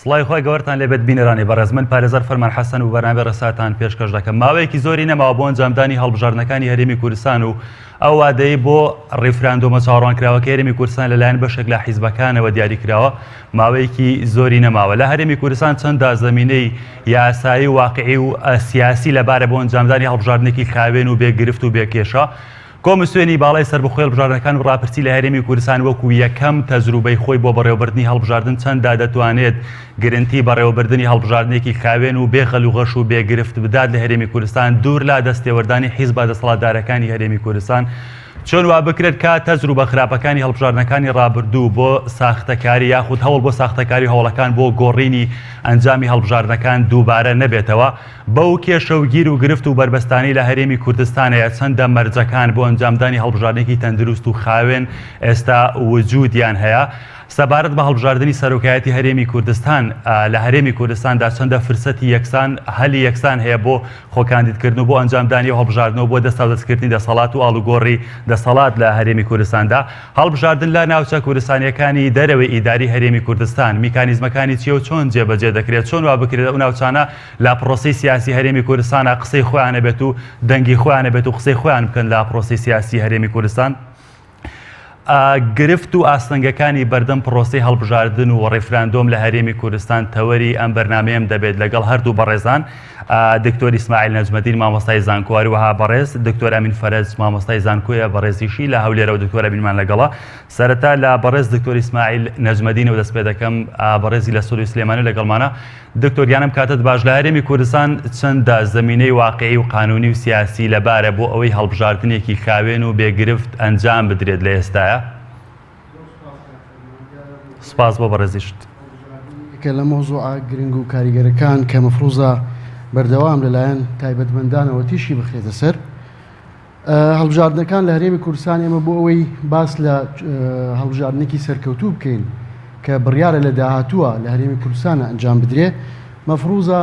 سڵاوی خوای گەوەرتان لێبێت بینەرانی بەڕێز من پارێزەر فەرمان حەسەن و بەرنامەی ڕێساتان پێشکەش دەکەم ماوەیەکی زۆری نەماوە بۆ ئەنجامدانی هەڵبژاردنەکانی هەرێمی کوردستان و ئەو وادەی بۆ ڕیفراندۆمە چاوەڕوانکراوەکەی هەرێمی کوردستان لەلایەن بەشێک لە حیزبەکانەوە دیاری کراوە ماوەیەکی زۆری نەماوە لە هەرێمی کوردستان چەندە زەمینەی یاسایی و واقعی و سیاسی لەبارە بۆ ئەنجامدانی هەڵبژاردنێکی خاوێن و بێ گرفت و بێ کێشە کۆمسیۆنی باڵای سەربەخۆی هەڵبژاردنەکان و ڕاپرسی لە هەرێمی کوردستان وەکو یەکەم تەجروبەی خۆی بۆ بەڕێوەبردنی هەڵبژاردن چەندە دەتوانێت گرنتی بەڕێوەبردنی هەڵبژاردنێکی خاوێن و بێ غەل و غەش و بێ گرفت بدات لە هەرێمی کوردستان دوور لە دەستێوەردانی حیزبە دەسەڵاتدارەکانی هەرێمی کوردستان؟ چۆن وا بکرێت کە تەجروبە خراپەکانی هەڵبژاردنەکانی ڕابردوو بۆ ساختەکاری یاخود هەوڵ بۆ ساختەکاری و هەوڵەکان بۆ گۆڕینی ئەنجامی هەڵبژاردنەکان دووبارە نەبێتەوە؟ بەو کێشە و گیر و گرفت و بەربەستانەی لە هەرێمی کوردستان هەیە چەندە مەرجەکان بۆ ئەنجامدانی هەڵبژاردنێکی تەندروست و خاوێن ئێستا وجودیان هەیە؟ سەبارەت بە هەڵبژاردنی سەرۆکایەتی هەرێمی کوردستان لە هەرێمی کوردستاندا چەندە فرسەتی یەکسان هەلی یەکسان هەیە بۆ خۆکاندیدکردن و بۆ ئەنجامدانی ئەو هەڵبژاردنە و بۆ دەستاودەستکردنی دەسەڵات و ئاڵوگۆڕی دەسەڵات لە هەرێمی کوردستاندا؟ هەڵبژاردن لە ناوچە کوردستانییەکانی دەرەوەی ئیداری هەرێمی کوردستان میکانیزمەکانی چییە و چۆن جێبەجێ دەکرێت؟ چۆن وا بکرێت ئەو ناوچانە لە پرۆسەی سیاسی هەرێمی کوردستانا قسەی خۆیان هەبێت و دەنگی خۆیان هەبێت و قسەی خۆیان بکەن لە پرۆسەی سیاسی هەرێمی کوردستان؟ گرفت و ئاستەنگەکانی بەردەم پرۆسەی هەڵبژاردن و ڕیفراندۆم لە هەرێمی کوردستان تەوەری ئەم بەرنامەیەم دەبێت لەگەڵ هەردوو بەڕێزان دکتۆر ئیسماعیل نەجمەدین مامۆستای زانکۆ هەروەها بەڕێز دکتۆر ئەمین فەرەج مامۆستای زانکۆیە بەڕێزیشی لە هەولێرەوە دکتۆر ئەمینمان لەگەڵە سەرەتا لە بەڕێز دکتۆر ئیسماعیل نەجمەدینەوە دەست پێ دەکەم بەڕێزی لە سولی سلێمانی لەگەڵمانە دکتۆر گیان ئەم کاتەت باش لە هەرێمی کوردستان چەندە زەمینەی واقعی و قانونی و سیاسی لەبارە بۆ ئەوەی هەڵبژاردنێکی خاوێن و بێ گرفت ئەنجام بدرێت لە ئێستایا؟ سپاس بۆ بەڕێزیشت. یەکێکە لە مەوزوعە گرنگ و کاریگەرەکان کە مەفروزە بەردەوام لەلایەن تایبەتمەندانەوە تیشکی بخرێتە سەر. هەڵبژاردنەکان لە هەرێمی کوردستان ئێمە بۆ ئەوەی باس لە هەڵبژاردنێکی سەرکەوتوو بکەین کە بڕیارە لە داهاتووە لە هەرێمی کوردستانە ئەنجام بدرێ مەفروزە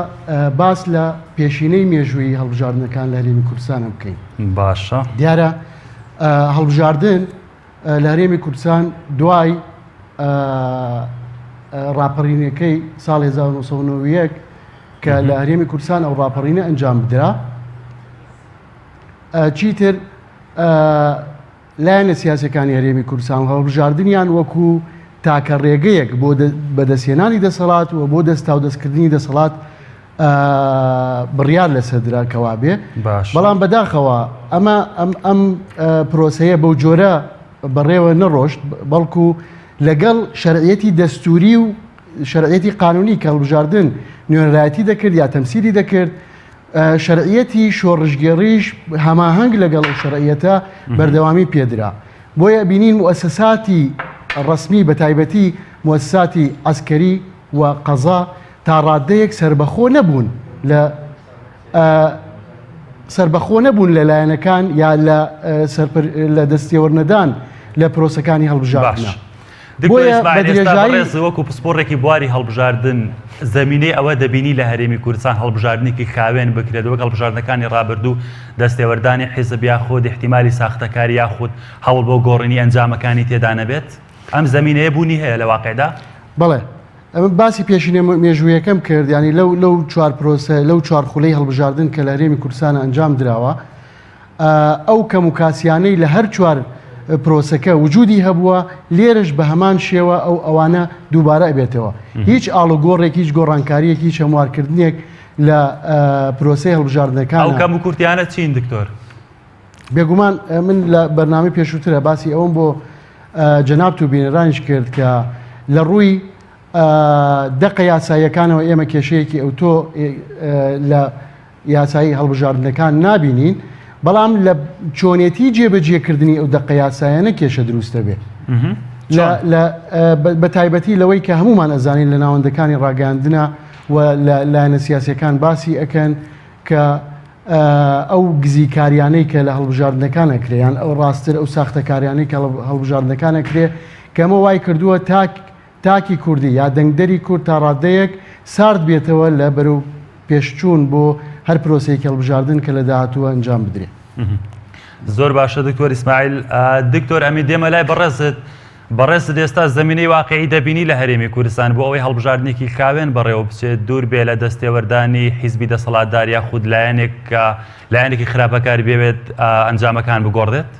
باس لە پێشینەی مێژوویی هەڵبژاردنەکان لە هەرێمی کوردستانە بکەین. باشە. دیارە هەڵبژاردن لە هەرێمی کوردستان دوای ڕاپەڕینەکەی ساڵ 1991 کە لە هەرێمی کوردستان ئەو ڕاپەڕینە ئەنجام بدرا چیتر لایەنە سیاسەکانی هەرێمی کوردستان هەڵبژاردنیان وەکو تاکە ڕێگەیەک بۆ بەدەستهێنانی دەسەڵات و بۆ دەستاودەستکردنی دەسەڵات بڕیار لەسەر درا کەوا بێ بەڵام بەداخەوە ئەمە ئەم ئەم پرۆسەیە بەو جۆرە بەڕێوە نەڕۆشت بەڵکو لەگەڵ شەرعیەتی دەستوری و شەرعیەتی قانونی کە هەڵبژاردن نوێنەرایەتی دەکرد یا تەمسیلی دەکرد شەرعیەتی شۆڕشگێڕیش هەماهەنگ لەگەڵ ئەو شەرعیەتە بەردەوامی پێدرا بۆیە بینین موئەسەساتی ڕەسمی بە تایبەتی موئەسەساتی عەسکەری و قەزا تا ڕاددەیەک سەربەخۆ نەبوون لە سەربەخۆ نەبوون لە لایەنەکان یا لە لە دەستێوەرنەدان لە پرۆسەکانی هەڵبژاردنە. دکتۆر ئیسماعیل ئێستا بەڕێز وەکو پسپۆڕێکی بواری هەڵبژاردن زەمینەی ئەوە دەبینی لە هەرێمی کوردستان هەڵبژاردنێکی خاوێن بکرێت وەک هەڵبژاردنەکانی ڕابردوو دەستێوەردانی حیزب یاخود ئیحتیمالی ساختەکاری یاخود هەوڵ بۆ گۆڕینی ئەنجامەکانی تێدا نەبێت؟ ئەم زەمینەیە بوونی هەیە لە واقعدا؟ بەڵێ ئەمە باسی پێشینە مێژوویەکەم کرد ینی لەو لەو چوار پرۆسە لەو چوار خولەی هەڵبژاردن کە لە هەرێمی کوردستان ئەنجام دراوە ئەو کەم و کاسیانەی لە هەر چوار پرۆسەکە وجودی هەبووە لێرەش بە هەمان شێوە ئەو ئەوانە دووبارە ئەبێتەوە هیچ ئاڵوگۆڕێک هیچ گۆڕانکاریەک هیچ هەموارکردنێک لە پرۆسەی هەڵبژاردنەکان ئەو کەم و کورتیانە چین دکتۆر؟ بێگومان من لە بەرنامەی پێشووترە باسی ئەوەم بۆ جەنابت و بینەرانیش کرد کە لە ڕووی دەقە یاساییەکانەوە ئێمە کێشەیەکی ئەوتۆ لە یاسایی هەڵبژاردنەکان نابینین، بەڵام لە چۆنێتی جێبەجێکردنی ئەو دەقە یاسایانە کێشە دروست دەبێت. بە تایبەتی لەوەی کە هەمومان ئەزانین لە ناوەندەکانی ڕاگەاندنە و لە لایەنە سیاسەکان باسی ئەکەن کە ئەو گزیکاریانەی کە لە هەڵبژاردنەکان ئەکرێ یان ئەو ڕاستتر ئەو ساختەکاریانەی کە هەڵبژاردنەکان ئەکرێ کە ئەمە وای کردووە تاک تاکی کوردی یا دەنگدەری کورد تا ڕاددەیەک سارد بێتەوە لە بەرەو پێشچوون بۆ هەر پرۆسەیەکی هەڵبژاردن کە لە داهاتووە ئەنجام بدرێ. زۆر باشە دکتۆر ئیسماعیل. دکتۆر ئەمین دێمە لای بەڕێزت. بەڕێزت ئێستا زەمینەی واقیعی دەبینی لە هەرێمی کوردستان بۆ ئەوەی هەڵبژاردنێکی خاوێن بەڕێوە بچێت دوور بێ لە دەستێوەردانی حیزبی دەسەڵاتدار یاخود لایەنێک کە لایەنێکی خراپەکار بێوێت ئەنجامەکان بگۆڕێت؟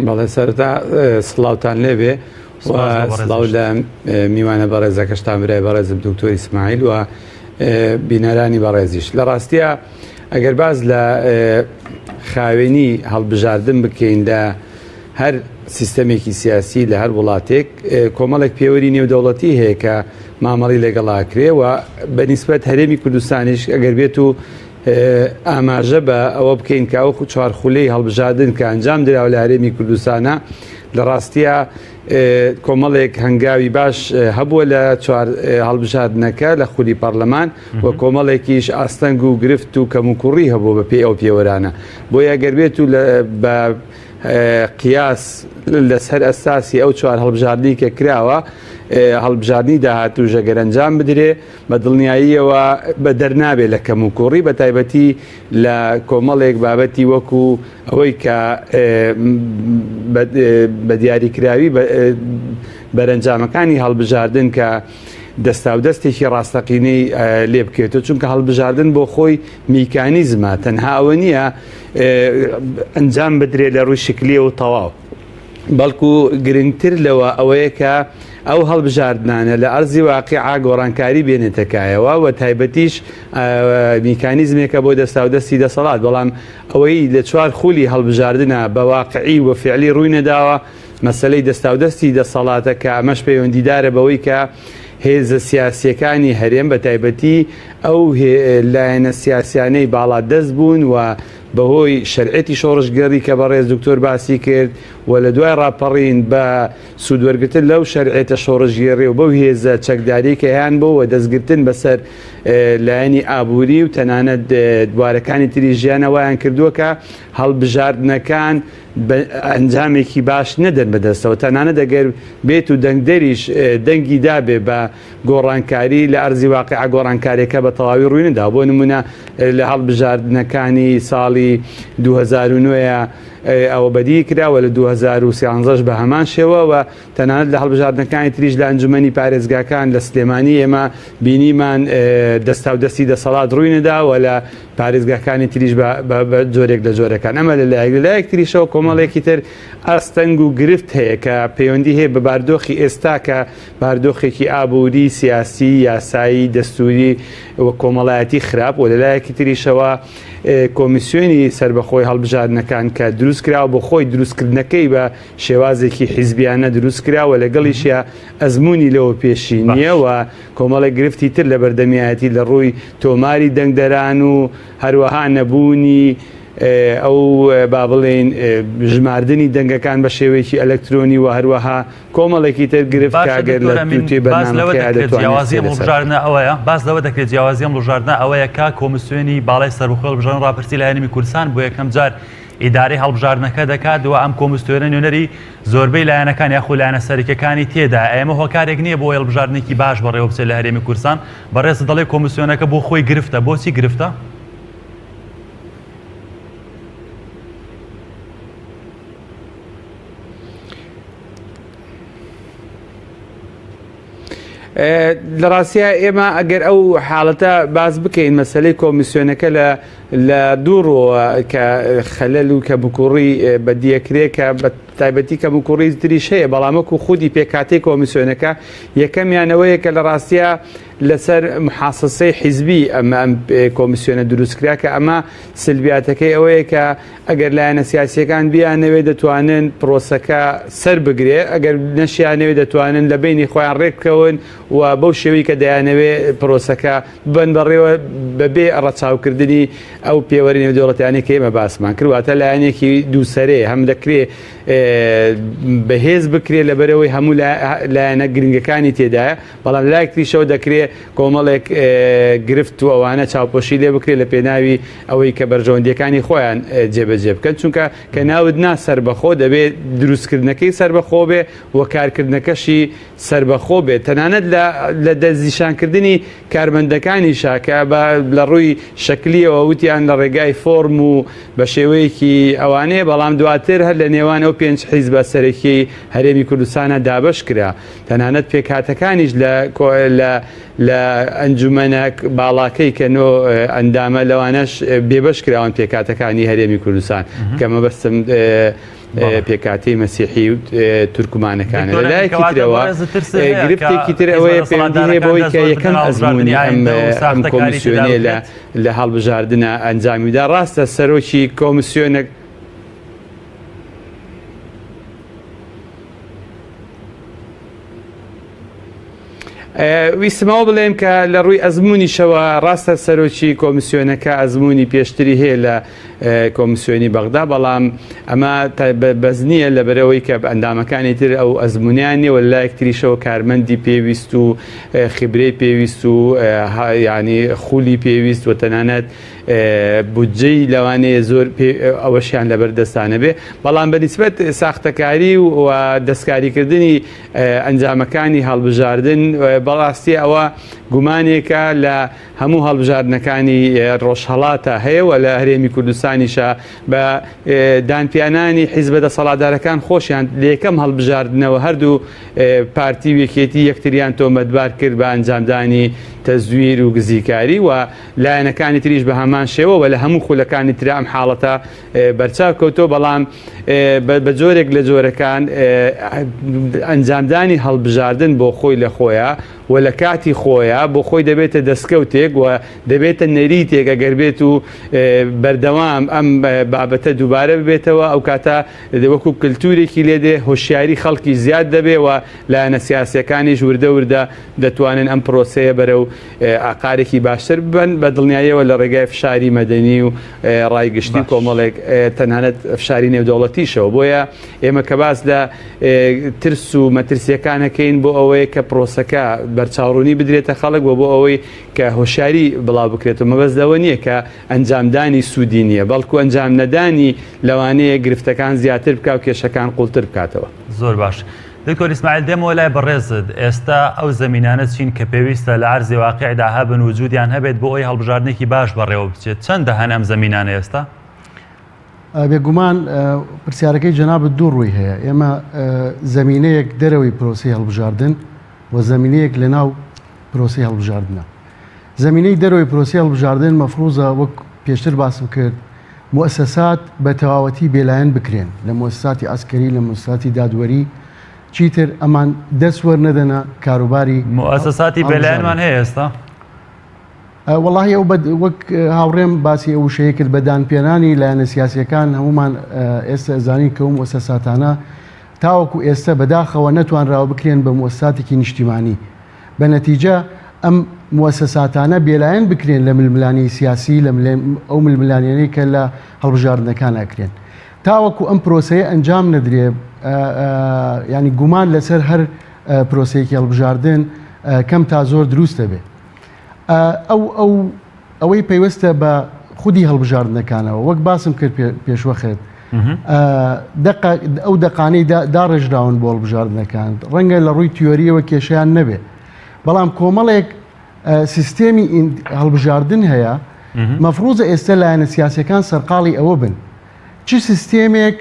بەڵێ سەرەتا سڵاوتان لێبێ سڵاو لە میوانە بەڕێزەکەشتان برای بەڕێزم دکتۆر ئیسماعیل و بینەرانی بەڕێزیش لە ڕاستیە ئەگەر باز لە خاوێنی هەڵبژاردن بکەین لە هەر سیستەمێکی سیاسی لە هەر وڵاتێک کۆمەڵێک پێوەری نێودەوڵەتی هەیە کە مامەڵی لەگەڵاکرێ و بە نیسبەت هەرێمی کوردستانیش ئەگەر بێت و ئاماژە بە ئەوە بکەین کە ئەو چوار خولەی هەڵبژاردن کە ئەنجام دراوە لە هەرێمی کوردستانە لە ڕاستیە کۆمەڵێک هەنگاوی باش هەبووە لە چوار هەڵبژاردنەکە لە خولی پەرلەمان و کۆمەڵێکیش ئاستەنگ و گرفت و کەموکوڕی هەبوو بە پێی ئەو پێوەرانە بۆیە گەر بێت و بە قیاس لەسەر ئەساسی ئەو چوار هەڵبژاردنی کە کراوە هەڵبژاردنی داهاتووش ئەگەر ئەنجام بدرێ بە دڵنیاییەوە بە دەرنابێ لە کەم و کوڕی بە تایبەتی لە کۆمەڵێک بابەتی وەکو ئەوەی کە بە دیاریکراوی بەرەنجامەکانی هەڵبژاردن کە دەستاودەستێکی ڕاستەقینەی لێ بکرێتەوە چونکە هەڵبژاردن بۆ خۆی میکانیزمە تەنها ئەوە نییە ئەنجام بدرێت لە ڕووی شکلیە و تەواو بەڵکو گرنگتر لەوە ئەوەیە کە ئەو هەڵبژاردنانە لە ئەرزی واقیعا گۆڕانکاری بێنێتە کایەوە و تایبەتیش میکانیزمێکە بۆ دەستاودەستی دەسەڵات بەڵام ئەوەی لە چوار خولی هەڵبژاردنە بە واقعی و فعلی ڕووی نەداوە مەسەلەی دەستاودەستی دەسەڵاتە کە ئەمەش پەیوەندیدارە بەوەی کە هێزە سیاسییەکانی هەرێم بە تایبەتی ئەو لایەنە سیاسیانەی باڵادەست بوون و بەهۆی شەرعیەتی شۆڕشگێڕی کە بەڕێز دکتۆر باسی کرد و لە دوای ڕاپەڕین بە سوودوەرگرتن لەو شەرعیەتە شۆڕشگێڕی و بەو هێزە چەکداری کە هەیان بۆ و دەستگرتن بەسەر لایەنی ئابووری و تەنانەت بوارەکانی تری ژیانە وایان کردووە کە هەڵبژاردنەکان ئەنجامێکی باش نەدەن بەدەستەوە، تەنانەت ئەگەر بێت و دەنگدەریش دەنگی دابێ بە گۆڕانکاری لە ئەرزی واقیع گۆڕانکاریەکە بە تەواوی ڕووی نەداوە. بۆ نمونە لە هەڵبژاردنەکانی ساڵی 2009 ئەوە بەدی کرا و لە 2013 بە هەمان شێوە و تەنانەت لە هەڵبژاردنەکانی تریش لە ئەنجومەنی پارێزگاکان لە سلێمانی ئێمە بینیمان دەستاودەستی دەسەڵات ڕووی نەدا و لە پارێزگاکانی تریش بە جۆرێک لە جۆرەکان ئەمە لە لایەک لە لایەک تریشەوە کۆمەڵێکی تر ئاستەنگ و گرفت هەیە کە پەیوەندی هەیە بە باردۆخی ئێستا کە باردۆخێکی ئابووری سیاسی یاسایی دەستوری و کۆمەڵایەتی خراپ و لە لایەکی تریشەوە کۆمیسیۆنی سەربەخۆی هەڵبژاردنەکان کە دروست کراوە بۆ خۆی دروستکردنەکەی بە شێوازێکی حیزبیانە دروست کراوە لەگەڵیشیا ئەزموونی لەوە پێشی نییە و کۆمەڵێک گرفتی تر لە بەردەمیایەتی لە ڕووی تۆماری دەنگدەران و هەروەها نەبوونی ئەو با بڵێین ژماردنی دەنگەکان بە شێوەیەکی ئەلکترۆنی و هەروەها کۆمەڵێکی تر گرفت باشە کە گەر دکتۆر لە ئەمین توێ باس لەوە بەرنامەکەیا دەکرێت دەتوانێت جیاوازی قسەی ئەم لەسەر هەڵبژاردنە بکەین. ئەوەیە باس لەوە دەکرێت جیاوازی ئەم هەڵبژاردنە ئەوەیە کە کۆمیسیۆنی باڵای سەربەخۆی هەڵبژاردن ڕاپرسی لە هەرێمی کوردستان بۆ یەکەم جار ئیدارەی هەڵبژاردنەکە دەکات و ئەم کۆمیسیۆنە نوێنەری زۆربەی لایەنەکان یاخود لایەنە سەرەکیەکانی تێدایە ئەمە هۆکارێک نییە بۆ هەڵبژاردنێکی باش بەڕێوە بچێت لە هەرێمی کوردستان بەڕێزت دەڵێ کۆمیسیۆنەکە بۆ خۆی گرفتە بۆچی گرفتە؟ لە ڕاستیا ئێمە ئەگەر ئەو حاڵەتە باس بکەین مەسلەی کۆمیسیۆنەکە لە لە دوو ڕووەوە کە خەلەل و کەموکوڕی بەدیەکرێ کە بە تایبەتی کەموکوڕی تریش هەیە بەڵام وەکو خودی پێکهاتەی کۆمیسیۆنەکە یەکەمیان ئەوەیە کە لە ڕاستیا لەسەر محاسسەی حیزبی ئەمە ئەم کۆمیسیۆنە دروستکرا کە ئەمە سلبیاتەکەی ئەوەیە کە ئەگەر لایەنە سیاسیەکان بیانەوێ دەتوانن پرۆسەکە سەر بگرێ ئەگەر نەشیانەوێ دەتوانن لە بینی خۆیان ڕێک بکەون و بەو شێوەی کە دەیانەوێ پرۆسەکە ببەن بەڕێوە بەبێ ڕەچاوکردنی ئەو پێوەری نێودەوڵەتیانەی کە ئێمە باسمان کرد واتە لایەنێکی دووسەرەیە هەم دەکرێ بەهێز بکرێ لەبەرەوەی هەموو لایەنە گرنگەکانی تێدایە بەڵام لایەک تریشەوە دەکرێ. کۆمەڵێک گرفت و ئەوانە چاوپۆشی لێ بکرێت لە پێناوی ئەوەی کە بەرژەوەندیەکانی خۆیان جێبەجێ بکەن چونکە کە ناوت نا سەربەخۆ دەبێت دروستکردنەکەی سەربەخۆ بێ و کارکردنەکەشی سەربەخۆ بێت تەنانەت لە لە دەستنیشانکردنی کارمەندەکانیشا کە بە لە ڕووی شەکلیەوە وتیان لە ڕێگای فۆرم و بە شێوەیەکی ئەوانەیە بەڵام دواتر هەر لە نێوان ئەو پێنج حیزبە سەرەکیەی هەرێمی کوردستانە دابەش کرا تەنانەت پێکهاتەکانیش لە لە لە ئەنجومەنە باڵاکەی کە نۆ ئەندامە لەوانەش بێبەش کراون پێکهاتەکانی هەرێمی کوردستان کە مەبەستم پێکهاتەی مەسیحی و تورکمانەکانە. لە لایەکی ترەوە گرفتێکی تر ئەوەیە پەیوەندی هەیە بەوەی کە یەکەم ئەزموونی ئەم کۆمیسیۆنەیە لە هەڵبژاردنە ئەنجامیدا ڕاستە سەرۆکی کۆمیسیۆنە ویستم ئەوە بڵێم کە لە ڕووی ئەزموونیشەوە ڕاستە سەرۆکی کۆمیسیۆنەکە ئەزموونی پێشتری هەیە لە کۆمیسیۆنی بەغدا بەڵام ئەمە بەس نییە لەبەرەوەی کە ئەندامەکانی تر ئەو ئەزمونیان نییە و لایەک تریشەوە کارمەندی پێویست و خیبرەی پێویست و ینی خولی پێویست و تەنانەت بودجەی لەوانەیە زۆر ئەوەشیان لەبەر دەستانە بێ بەڵام بە نیسبەت ساختەکاری و دەستکاریکردنی ئەنجامەکانی هەڵبژاردن بەڕاستی ئەوە گومانێکە لە هەموو هەڵبژاردنەکانی ڕۆژهەڵاتە هەیە و لە هەرێمی کوردستانیشە بە دانپیانانی حیزبە دەسەڵاتدارەکان خۆشیان لە یەکەم هەڵبژاردنەوە هەردوو پارتی و یەکێتی یەکتریان تۆمەتبار کرد بە ئەنجامدانی تەزویر و گزیکاری و لایەنەکانی تریش بە هەمان شێوە و لە هەموو خولەکانی ترا ئەم حاڵەتە بەرچاو کەوتۆ بەڵام بە جۆرێک لە جۆرەکان ئەنجامدانی هەڵبژاردن بۆ خۆی لە خۆیە و لە کاتی خۆیە بۆ خۆی دەبێتە دەستکەوتێک و دەبێتە نەریتێک ئەگەر بێت و بەردەوام ئەم بابەتە دووبارە ببێتەوە ئەو کاتە وەکو کللتورێکی لێدێ هۆشیاری خەڵکی زیاد دەبێ و لایەنە سیاسەکانیش وردە وردە دەتوانن ئەم پرۆسەیە بەرەو ئاقارێکی باشتر ببەن بە دڵنیاییەوە لە ڕێگای فشاری مەدەنی و ڕای گشتی و کۆمەڵێک تەنانەت فشاری نێودەوڵەتیشەوە بۆیە ئێمە کە باس لە ترس و مەترسیەکانەکەین بۆ ئەوەیە کە پرۆسەکە بەرچاوڕوونی بدرێتە خەڵک و بۆ ئەوەی کە هۆشیاری بڵاو بکرێتەوە مەبەست لەوە نییە کە ئەنجامدانی سوودی نییە بەڵکو ئەنجام نەدانی لەوانەیە گرفتەکان زیاتر بکا و کێشەکان قوڵتر بکاتەوە. زۆر باش. دکتۆر ئیسماعیل دێمەوە لای بەڕێزت، ئێستا ئەو زەمینانە چین کە پێویستە لە عەرزی واقیعدا هەبن وجودیان هەبێت بۆ ئەوەی هەڵبژاردنێکی باش بەڕێوە بچێت، چەندە هەن ئەم زەمینانە ئێستا؟ بێگومان پرسیارەکەی جەنابت دوو ڕووی هەیە، ئێمە زەمینەیەک دەرەوەی پرۆسەی هەڵبژاردن و زەمینەیەک لەناو پرۆسەی هەڵبژاردنە. زەمینەی دەرەوەی پرۆسەی هەڵبژاردن مەفروزە وەک پێشتر باسم کرد موئەسەسات بە تەواوەتی بێلایەن بکرێن لە موئەسەساتی عەسکەری لە موئەسەساتی دادوەری چیتر ئەمان دەست وەرنەدەنە کاروباری موئەسەساتی بێلایەنمان هەیە ئێستا؟ وەڵاهی ئەو وەک هاوڕێم باسی ئەو وشەیە کرد بە دانپێنانی لایەنە سیاسیەکان هەمومان ئێستا زانین کە ئەو موئەسەساتانە تاوەکو ئێستا بەداخەوە نەتوانراوە بکرێن بە موئەسەساتێکی نیشتیمانی بە نەتیجە ئەم موەسەساتانە بێلایەن بکرێن لە ململانێی سیاسی لە ئەو ململانێنەی کە لە هەڵبژاردنەکان ئەکرێن. تاوەکو ئەم پرۆسەیە ئەنجام نەدرێ ینی گومان لەسەر هەر پرۆسەیەکی هەڵبژاردن کەم تا زۆر دروست دەبێ. ئەو ئەو ئەوەی پەیوەستە بە خودی هەڵبژاردنەکانەوە وەک باسم کرد پێشوەخت ئەو دەقانەی داڕێژراون بۆ هەڵبژاردنەکان ڕەنگە لە ڕووی تیۆریەوە کێشیان نەبێ بەڵام کۆمەڵێک سیستێمی هەڵبژاردن هەیە مەفروزە ئێستا لایەنە سیاسەکان سەرقاڵی ئەوە بن چ سیستێمێک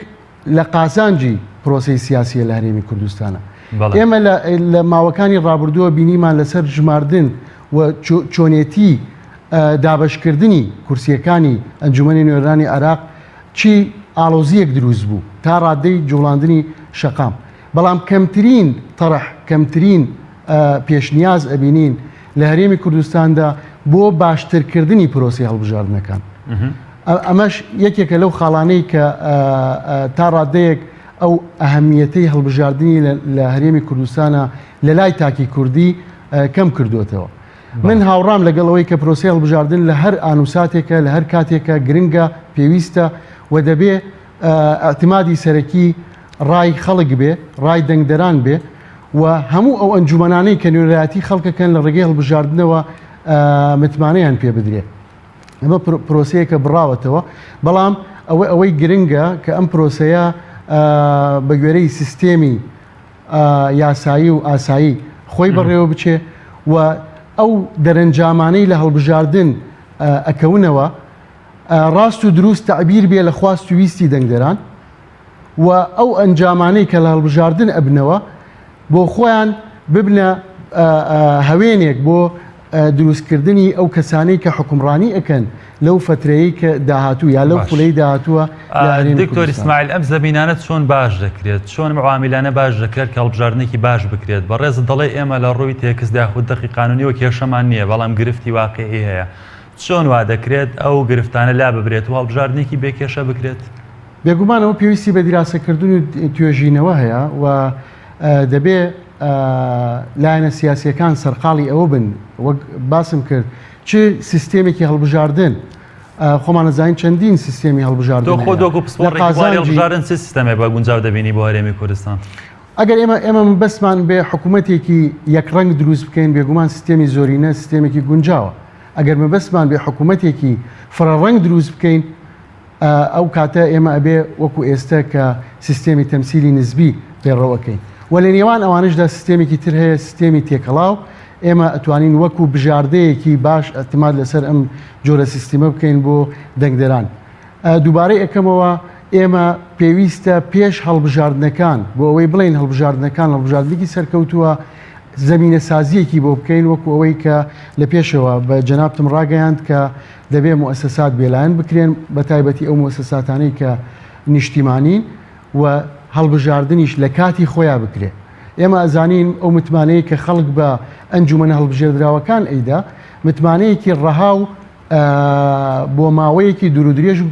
لە قازانجی پرۆسەی سیاسیە لە هەرێمی کوردستانە. ئێمە لە ماوەکانی ڕابردووە بینیمان لەسەر ژماردن و چۆنێتی دابەشکردنی کورسیەکانی ئەنجومەنی نوێنەرانی عێراق چی ئاڵۆزیەک دروست بوو تا ڕادەی جوڵاندنی شەقام بەڵام کەمترین تەڕح کەمترین پێشنیاز ئەبینین لە هەرێمی کوردستاندا بۆ باشترکردنی پرۆسی هەڵبژاردنەکان. ئەمەش یەکێکە لەو خاڵانەی کە تا ڕادەیەک ئەو ئەهمیەتەی هەڵبژاردنی لە هەرێمی کوردستانە لە لای تاکی کوردی کەم کردوێتەوە. من هاوڕام لەگەڵ ئەوەی کە پرۆسی هەڵبژاردن لە هەر ئانوساتێکە لە هەر کاتێکە گرنگە پێویستە و دەبێ ئەعتمادی سەرەکی ڕای خەڵک بێ ڕای دەنگدەران بێ. و هەموو ئەو ئەنجومەنانەی کە نوێنەرایەتی خەڵکەکەن لە ڕێگەی هەڵبژاردنەوە متمانەیان پێ بدرێ. ئەمە پرۆسەیەکە بڕاوەتەوە، بەڵام ئەوە ئەوەی گرنگە کە ئەم پرۆسەیە بە گوێرەی سیستێمی یاسایی و ئاسایی خۆی بەڕێوە بچێ و ئەو دەرەنجامانەی لە هەڵبژاردن ئەکەونەوە ڕاست و دروست تەعبیر بێ لە خواست و ویستی دەنگدەران و ئەو ئەنجامانەی کە لە هەڵبژاردن ئەبنەوە بۆ خۆیان ببنە هەوێنێک بۆ دروستکردنی ئەو کەسانەی کە حوکمڕانی ئەکەن لەو فەترەیەی کە داهاتوو یا لەو خولەی داهاتووە لە هەرێمی دکتۆر کوردستان. ئیسماعیل ئەم زەمینانە چۆن باش دەکرێت؟ چۆن ئەم عەوامیلانە باش دەکرێت کە هەڵبژاردنێکی باش بکرێت؟ بەڕێزت دەڵێی ئێمە لە ڕووی تێکست یاخود دەقی قانونیەوە کێشەمان نییە بەڵام گرفتی واقیعی هەیە. چۆن وا دەکرێت ئەو گرفتانە لاببرێت و هەڵبژاردنێکی بێ کێشە بکرێت؟ بێگومان ئەوە پێویستی بە دیراسەکردن و توێژینەوە هەیە و دەبێ لایەنە سیاسیەکان سەرقاڵی ئەوە بن وەک باسم کرد چ سیستێمێکی هەڵبژاردن خۆمان ئەزانین چەندین سیستێمی هەڵبژاردن تۆ خۆت وەکو لە پسپۆڕێکی بواری قازانجی هەڵبژاردن چ سیستەمێک بە گونجاو دەبینی بۆ هەرێمی کوردستان؟ ئەگەر ئێمە ئێمە مەبەستمان بێ حکوومەتێکی یەکڕەنگ دروست بکەین بێگومان سیستێمی زۆرینە سیستێمێکی گونجاوە ئەگەر مەبەستمان بێ حکوومەتێکی فرەڕەنگ دروست بکەین ئەو کاتە ئێمە ئەبێ وەکو ئێستە کە سیستێمی تەمسیلی نسبی پەیڕەو ئەکەین و لە نێوان ئەوانەشدا سیستێمێکی تر هەیە سیستێمی تێکەڵاو ئێمە ئەتوانین وەکو بژاردەیەکی باش ئەتماد لەسەر ئەم جۆرە سیستیمە بکەین بۆ دەنگدەران. دووبارەی ئەکەمەوە ئێمە پێویستە پێش هەڵبژاردنەکان بۆ ئەوەی بڵێین هەڵبژاردنەکان هەڵبژاردنێکی سەرکەوتووە زەمینەسازییەکی بۆ بکەین وەکو ئەوەی کە لە پێشەوە بە جەنابتم ڕاگەیاند کە دەبێ موئەسەسات بێلایەن بکرێن بە تایبەتی ئەو موئەسەساتانەی کە نیشتیمانین و هەڵبژاردنیش لە کاتی خۆیا بکرێ. ئێمە ئەزانین ئەو متمانەیە کە خەڵک بە ئەنجومەنە هەڵبژێردراوەکان ئەیدا متمانەیەکی ڕەها و بۆ ماوەیەکی دوورودرێژ و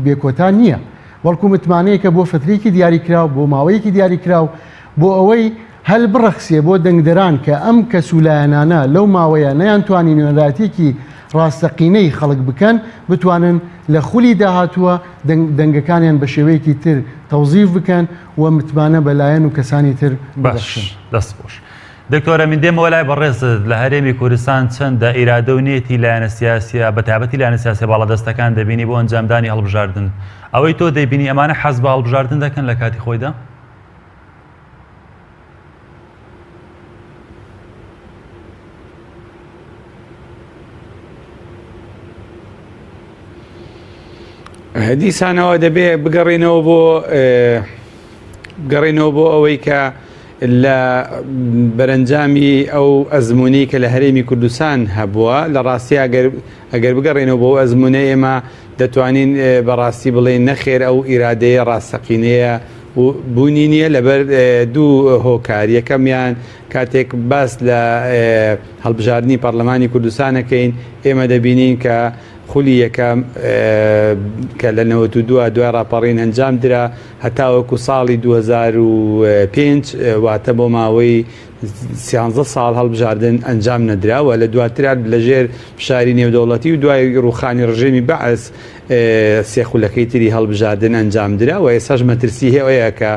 بێکۆتا نییە، بەڵکو متمانەیەکە بۆ فترەیەکی دیاریکراو، بۆ ماوەیەکی دیاریکراو، بۆ ئەوەی هەل بڕەخسێ بۆ دەنگدەران کە ئەم کەس و لایەنانە لەو ماوەیە نەیانتوانی نوێنەرایەتیەکی ڕاستەقینەی خەڵک بکەن، بتوانن لە خولی داهاتووە دەنگەکانیان بە شێوەیەکی تر تەوزیف بکەن و متمانە بە لایەن و کەسانی تر باش ببەخشن. دەست خۆش. دکتۆر ئەمین دێمەوە لای بەڕێزت، لە هەرێمی کوردستان چەندە ئیرادە و نیەتی لایەنە سیاسیە بە تایبەتی لایەنە سیاسیە باڵادەستەکان دەبینی بۆ ئەنجامدانی هەڵبژاردن؟ ئەوەی تۆ دەیبینی ئەمانە حەز بە هەڵبژاردن دەکەن لە کاتی خۆیدا؟ دیسانەوە دەبێ بگەڕێنەوە بۆ بگەڕێینەوە بۆ ئەوەی کە لە بەرەنجامی ئەو ئەزموونەی کە لە هەرێمی کوردستان هەبووە لە ڕاستی ئەگەر ئەگەر بگەڕێینەوە بۆ ئەزموونە ئێمە دەتوانین بەڕاستی بڵێین نەخێر ئەو ئیرادەیە ڕاستەقینەیە بوونی نییە لەبەر دوو هۆکار یەکەمیان کاتێک باس لە هەڵبژاردنی پەرلەمانی کوردستانەکەین ئێمە دەبینین کە خولی یەکەم کە لە 92 دوای ڕاپەڕین ئەنجام درا هەتاوەکو ساڵی 2005 واتە بۆ ماوەی سیانزە ساڵ هەڵبژاردن ئەنجام نەدرا و لە دواترا لەژێر فشاری نێودەوڵەتی و دوای ڕووخانی ڕژێمی بەعس سێ خولەکەی تری هەڵبژاردن ئەنجام درا و ئێستاش مەترسی هەیە کە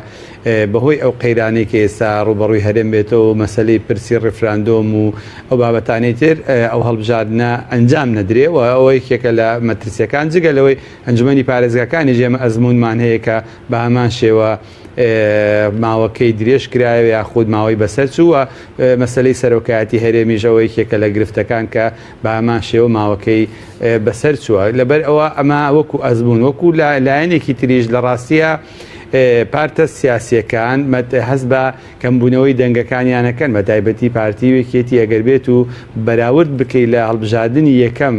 بەهۆی ئەو قەیرانەی کە ئێستا ڕووبەڕووی هەرێم بێتەوە و مەسەلەی پرسی ڕیفراندۆم و ئەو بابەتانەی تر ئەو هەڵبژاردنە ئەنجام نەدرێ و ئەوە یەکێکە لە مەترسیەکان جگە لەوەی ئەنجومەنی پارێزگاکانیش ئێمە ئەزموونمان هەیە کە بە هەمان شێوە ماوەکەی درێژ کرایەوە یاخود ماوەی بەسەر چوو و مەسەلەی سەرۆکایەتی هەرێمیش ئەوە یەکێکە لە گرفتەکان کە بە هەمان شێوە ماوەکەی بەسەر چووە لەبەر ئەوە ئەمە وەکو ئەزموون وەکو لایەنێکی تریش لە ڕاستیە پارتە سیاسیەکان هەست بە کەمبوونەوەی دەنگەکانیانەکەن بە تایبەتی پارتی و یەکێتی ئەگەر بێت و بەراورد بکەی لە هەڵبژاردنی یەکەم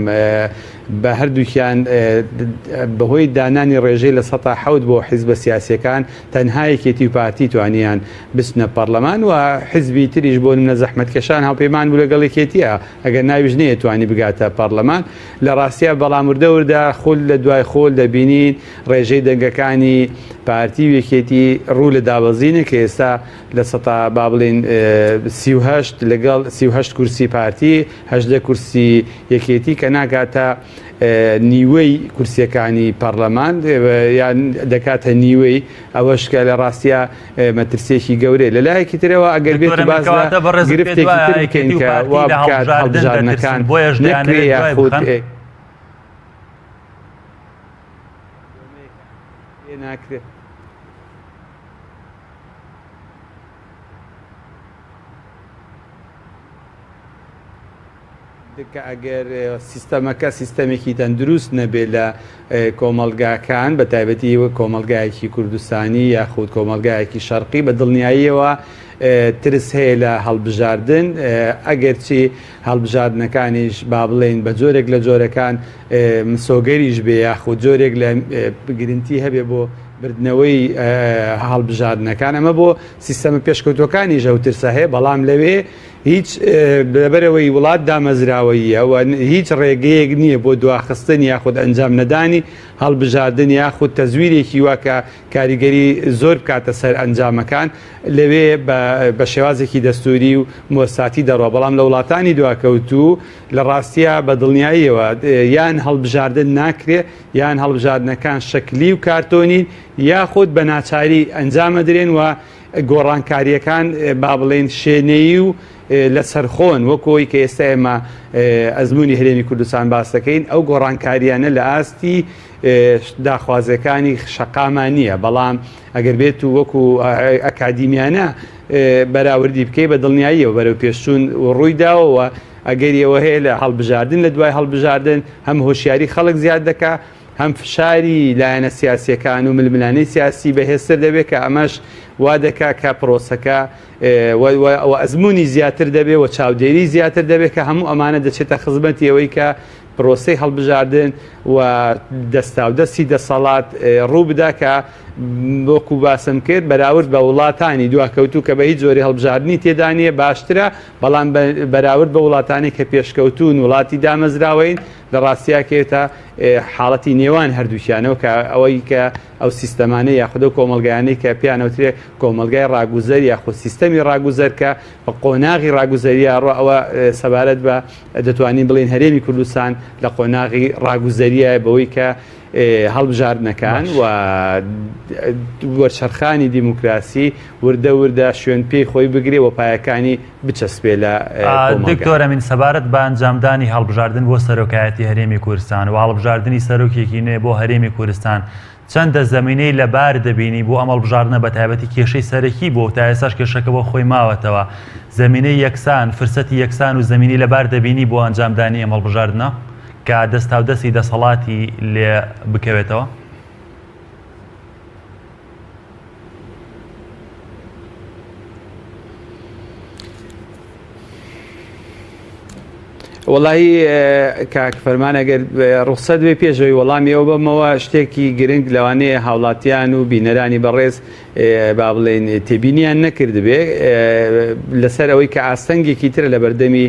بە هەردووکیان بەهۆی دانانی ڕێژەی 7% بۆ حیزبە سیاسیەکان تەنها یەکێتی و پارتی توانیان بچنە پەڕلەمان و حیزبی تریش بۆ نمونە زەحمەتکێشان هاوپەیمان بوو لەگەڵ یەکێتیە ئەگەر ناویش نەیەتوانی بگاتە پەڕلەمان لە ڕاستیا بەڵام وردە وردە خول لە دوای خول دەبینین ڕێژەی دەنگەکانی پارتی و یەکێتی ڕوو لە دابەزینە کە ئێستا لە سەتا با بڵێین 38 لەگەڵ 38 کورسی پارتی 18 کورسی یەکێتی کە ناگاتە نیوەی کورسیەکانی پەڕلەمان یان دەکاتە نیوەی ئەوەش کە لە ڕاستیا مەترسیەکی گەورەیە لە لایەکی ترەوە ئەگەر بێت دکتۆر باس کەواتە لە بەڕێزت پێت گرفتێکی وایە تر بکەین یەکێتی و کە پارتی وا لە بکات هەڵبژاردن دەترسن هەڵبژاردنەکان بۆیەش نەکرێ دەیانەوێت دوای یاخود بخەن؟ ناکرێ. کە ئەگەر سیستەمەکە سیستەمێکی تەندروست نەبێ لە کۆمەڵگاکان بە تایبەتی کۆمەڵگایەکی کوردستانی یاخود کۆمەڵگایەکی شەرقی بە دڵنیاییەوە ترس هەیە لە هەڵبژاردن ئەگەرچی هەڵبژاردنەکانیش با بڵێین بە جۆرێک لە جۆرەکان مسۆگەریش بێ یاخود جۆرێک لە گرنتی هەبێ بۆ بردنەوەی هەڵبژاردنەکان ئەمە بۆ سیستەمە پێشکەوتوەکانیش ئەو ترسە هەیە بەڵام لەوێ هیچ لەبەرئەوەی وڵات دامەزراوەییە و هیچ ڕێگەیەک نییە بۆ دواخستن یاخود ئەنجام نەدانی هەڵبژاردن یاخود تەزویرێکی وا کە کاریگەری زۆر بکاتە سەر ئەنجامەکان لەوێ بە شێوازێکی دەستوری و مۆساتی دەڕوا بەڵام لە وڵاتانی دواکەوتوو لە ڕاستیا بە دڵنیاییەوە یان هەڵبژاردن ناکرێ یان هەڵبژاردنەکان شەکلی و کارتۆنین یاخود بە ناچاری ئەنجامەدرێن و گۆڕانکارییەکان با بڵێین شێنەیی و لەسەرخۆن وەکو ئەوەی کە ئێستا ئێمە ئەزموونی هەرێمی کوردستان باس دەکەین ئەو گۆڕانکارییانە لە ئاستی داخوازیەکانی شەقامان نییە بەڵام ئەگەر بێت و وەکو ئەکادیمیانە بەراوردی بکەی بە دڵنیاییەوە بەرەو پێشچوون ڕووی داوەوە ئەگەری ئەوە هەیە لە هەڵبژاردن لە دوای هەڵبژاردن هەم هۆشیاری خەڵک زیاد دەکا هەم فشاری لایەنە سیاسییەکان و ململانێی سیاسی بەهێزتر دەبێت کە ئەمەش وا دەکات کە پرۆسەکە و ئەزموونی زیاتر دەبێت و چاودێری زیاتر دەبێت کە هەموو ئەمانە دەچێتە خزمەتی ئەوەی کە پرۆسەی هەڵبژاردن و دەستاودەستی دەسەڵات ڕوو بدا کە وەکو باسم کرد بەراورد بە وڵاتانی دواکەوتوو کە بە هیچ جۆری هەڵبژاردنی تێدا نییە باشترە بەڵام بەراورد بە وڵاتانی کە پێشکەوتوون وڵاتی دامەزراوەین لە ڕاستیا کەوێتە حاڵەتی نێوان هەردووکیانەوە کە ئەوەی کە ئەو سیستەمانە یاخود ئەو کۆمەڵگایانەی کە پێیان ئەوترێ کۆمەڵگای ڕاگوزەر یاخود سیستەمی ڕاگوزەر کە بە قۆناغی ڕاگوزەریا ڕۆ ئەوە سەبارەت بە دەتوانین بڵێین هەرێمی کوردستان لە قۆناغی ڕاگوزەریایە بەوەی کە هەڵبژاردنەکان و وەرچەرخانی دیموکراسی وردە وردە شوێن پێی خۆی بگرێ و پایەکانی بچەسپێ لە کۆمەڵگا. دکتۆر ئەمین سەبارەت بە ئەنجامدانی هەڵبژاردن بۆ سەرۆکایەتی هەرێمی کوردستان و هەڵبژاردنی سەرۆکێکی نوێ بۆ هەرێمی کوردستان چەندە زەمینەی لەبار دەبینی بۆ ئەم هەڵبژاردنە بەتایبەتی کێشەی سەرەکی بووە و تا ئێستاش کێشەکە بۆ خۆی ماوەتەوە زەمینەی یەکسان فرسەتی یەکسان و زەمینەی لەبار دەبینی بۆ ئەنجامدانی ئەم هەڵبژاردنە کە دەستاودەستی دەسەڵاتی لێ بکەوێتەوە؟ وەڵاهی کاک فەرمان ئەگەر ڕوخسەت بێ پێشەوەی وەڵامی ئەو بەمەوە شتێکی گرنگ لەوانەیە هاوڵاتیان و بینەرانی بەڕێز با بڵێن تێبینیان نەکردبێ لەسەر ئەوەی کە ئاستەنگێکی ترە لە بەردەمی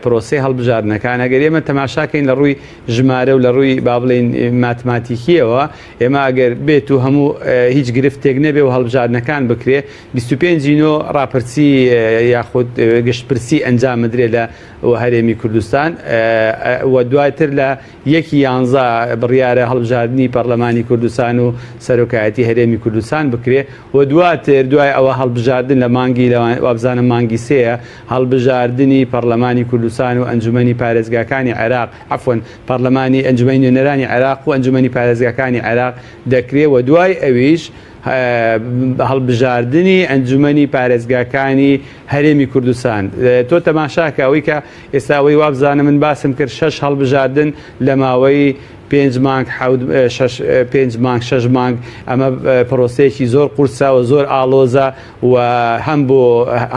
پرۆسی هەڵبژاردنەکان ئەگەر ئێمە تەماشاکەین لە ڕووی ژمارە و لە ڕووی با بڵێین ماتماتیکیەوە ئێمە ئەگەر بێت و هەموو هیچ گرفتێک نەبێ و هەڵبژاردنەکان بکرێ 25 نۆ ڕاپرسی یاخود گشتپرسی ئەنجام بدرێ لە هەرێمی کوردستان و دواتر لە یەکی یانزە بڕیارە هەڵبژاردنی پەرلەمانی کوردستان و سەرۆکایەتی هەرێمی کوردستان بکرێ و دواتر دوای ئەوە هەڵبژاردن لە مانگی وابزانم مانگی سێیە هەڵبژاردنی پەڕلەمانی کوردستان و ئەنجومەنی پارێزگاکانی عێراق، عەفوەن، پەڕلەمانی ئەنجومەنی نوێنەرانی عێراق و ئەنجومەنی پارێزگاکانی عێراق دەکرێ و دوای ئەویش هەڵبژاردنی ئەنجومەنی پارێزگاکانی هەرێمی کوردستان. تۆ تەماشاکە ئەوەی کە ئێستا ئەوەی وابزانم من باسم کرد شەش هەڵبژاردن لە ماوەی پێنج مانگ حەوت شەش پێنج مانگ شەش مانگ ئەمە پرۆسەیەکی زۆر قورسە و زۆر ئاڵۆزە و هەم بۆ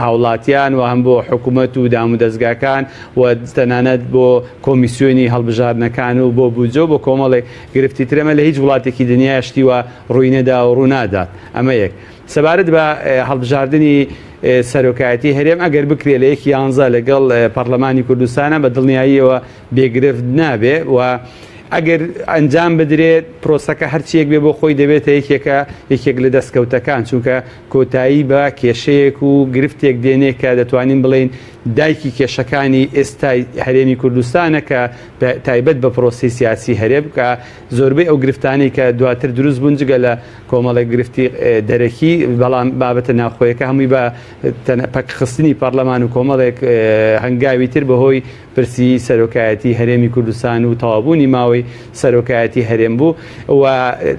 هاوڵاتیان و هەم بۆ حکومەت و دامودەزگاکان و تەنانەت بۆ کۆمیسیۆنی هەڵبژاردنەکان و بۆ بودجە و بۆ کۆمەڵێک گرفتی تر ئەمە لە هیچ وڵاتێکی دنیا شتی وا ڕووی نەدا و ڕوو نادات ئەمە یەک. سەبارەت بە هەڵبژاردنی سەرۆکایەتی هەرێم ئەگەر بکرێ لە یەکی یانزە لەگەڵ پەڕلەمانی کوردستانە بە دڵنیاییەوە بێ گرفت نابێ و ئەگەر ئەنجام بدرێت پرۆسەکە هەرچیەک بێ بۆ خۆی دەبێتە یەکێکە یەکێک لە دەستکەوتەکان چونکە کۆتایی بە کێشەیەک و گرفتێک دێنێ کە دەتوانین بڵێین دایکی کێشەکانی ئێستای هەرێمی کوردستانە کە تایبەت بە پرۆسەی سیاسی هەرێم کە زۆربەی ئەو گرفتانەی کە دواتر دروست بوون جگە لە کۆمەڵێک گرفتی دەرەکی بەڵام بابەتە ناوخۆیەکە هەمووی بە پەکخستنی پەرلەمان و کۆمەڵێک هەنگاوی تر بەهۆی پرسی سەرۆکایەتی هەرێمی کوردستان و تەواوبوونی ماوەی سەرۆکایەتی هەرێم بوو و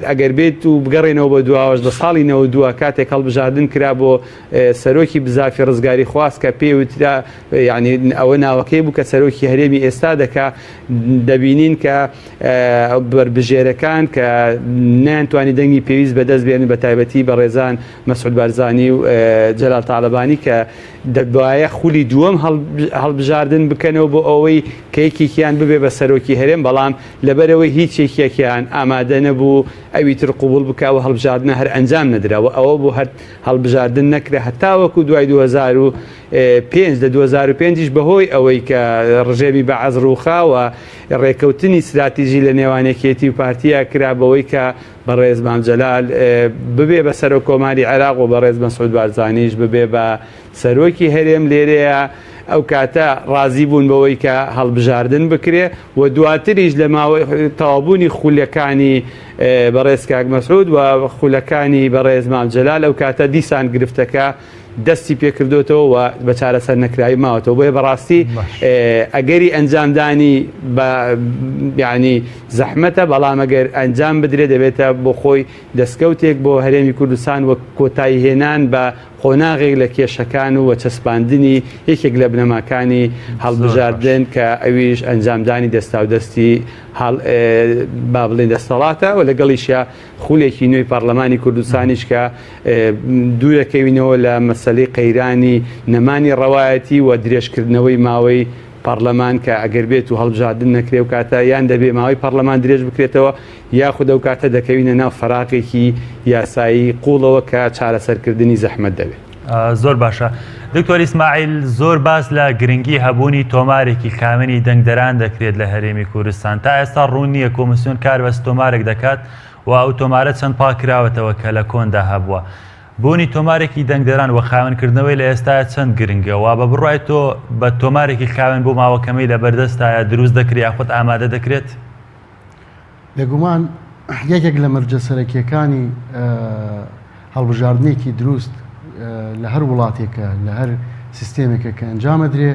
ئەگەر بێت و بگەڕێنەوە بۆ دواوەش لە ساڵی 92 کاتێک هەڵبژاردن کرا بۆ سەرۆکی بزافی ڕزگاری خواست کە پێی وترا یعنی ئەوە ناوەکەی بوو کە سەرۆکی هەرێمی ئێستا دەکا دەبینین کە بەربژێرەکان کە نەیانتوانی دەنگی پێویست بەدەست بێنن بە تایبەتی بەڕێزان مەسعود بارزانی و جەلال تاالبانی کە دەبوایە خولی دووەم هەڵبژاردن بکەنەوە بۆ ئەوەی کە یەکێکیان ببێ بە سەرۆکی هەرێم، بەڵام لەبەرئەوەی هیچ یەکێکیان ئامادە نەبوو ئەوی تر قبوڵ بکا و هەڵبژاردنە هەر ئەنجام نەدرا و ئەوە بوو هەر هەڵبژاردن نەکرا هەتاوەکو دوای 2005 لە 2005 یش بەهۆی ئەوەی کە ڕژێمی بەعس ڕووخا و ڕێکەوتنی ستراتیژی لە نێوان یەکێتی و پارتیا کرا بەوەی کە بەڕێز مام جەلال ببێ بە سەرۆک کۆماری عێراق و بەڕێز مەسعود بارزانیش ببێ بە سەرۆکی هەرێم لێرەیە ئەو کاتە ڕازی بوون بەوەی کە هەڵبژاردن بکرێ و دواتریش لە ماوەی تەواوبوونی خولەکانی بەڕێز کاک مەسعود و خولەکانی بەڕێز مام جەلال ئەو کاتە دیسان گرفتەکە دەستی پێکردوتەوە و بە چارەسەر نەکراوی ماوەتەوە بۆیە بەڕاستی ئەگەری ئەنجامدانی بە یعنی زەحمەتە بەڵام ئەگەر ئەنجام بدرێت دەبێتە بۆ خۆی دەستکەوتێک بۆ هەرێمی کوردستان و کۆتایی هێنان بە قۆناغێک لە کێشەکان و چەسپاندنی یەکێک لە بنەماکانی هەڵبژاردن کە ئەویش ئەنجامدانی دەستاودەستی با بڵێن دەستەڵاتە و لەگەڵیشیا خولێکی نوێی پەڕلەمانی کوردستانیش کە دوورەکەوینەوە لە مەسەلەی قەیرانی نەمانی ڕەوایەتی و درێژکردنەوەی ماوەی پەڕلەمان کە ئەگەر بێت و هەڵبژاردن نەکرێ و کاتە یان دەبێ ماوەی پەڕلەمان درێژ بکرێتەوە یاخود ئەو کاتە دەکەوینە ناو فەراغێکی یاسایی قوڵەوە کە چارەسەرکردنی زەحمەت دەبێت. زۆر باشە دکتۆر ئیسماعیل زۆر باس لە گرنگی هەبوونی تۆمارێکی خاوێنی دەنگدەران دەکرێت لە هەرێمی کوردستان تا ئێستا ڕوون نییە کۆمیسیۆن کار بەس تۆمارێک دەکات و ئەو تۆمارە چەند پاک کراوەتەوە کە لە کۆندا هەبووە بوونی تۆمارێکی دەنگدەران و خاوێنکردنەوەی لە ئێستا چەند گرنگە و بە بڕوای تۆ بە تۆمارێکی خاوێن بۆ ماوە کەمەی لە بەردەستایە دروست دەکرێت یاخود ئامادە دەکرێت؟ بێگومان یەکێک لە مەرجە سەرەکیەکانی هەڵبژاردنێکی دروست لە هەر وڵاتێکە لە هەر سیستێمێکە کە ئەنجامەدرێ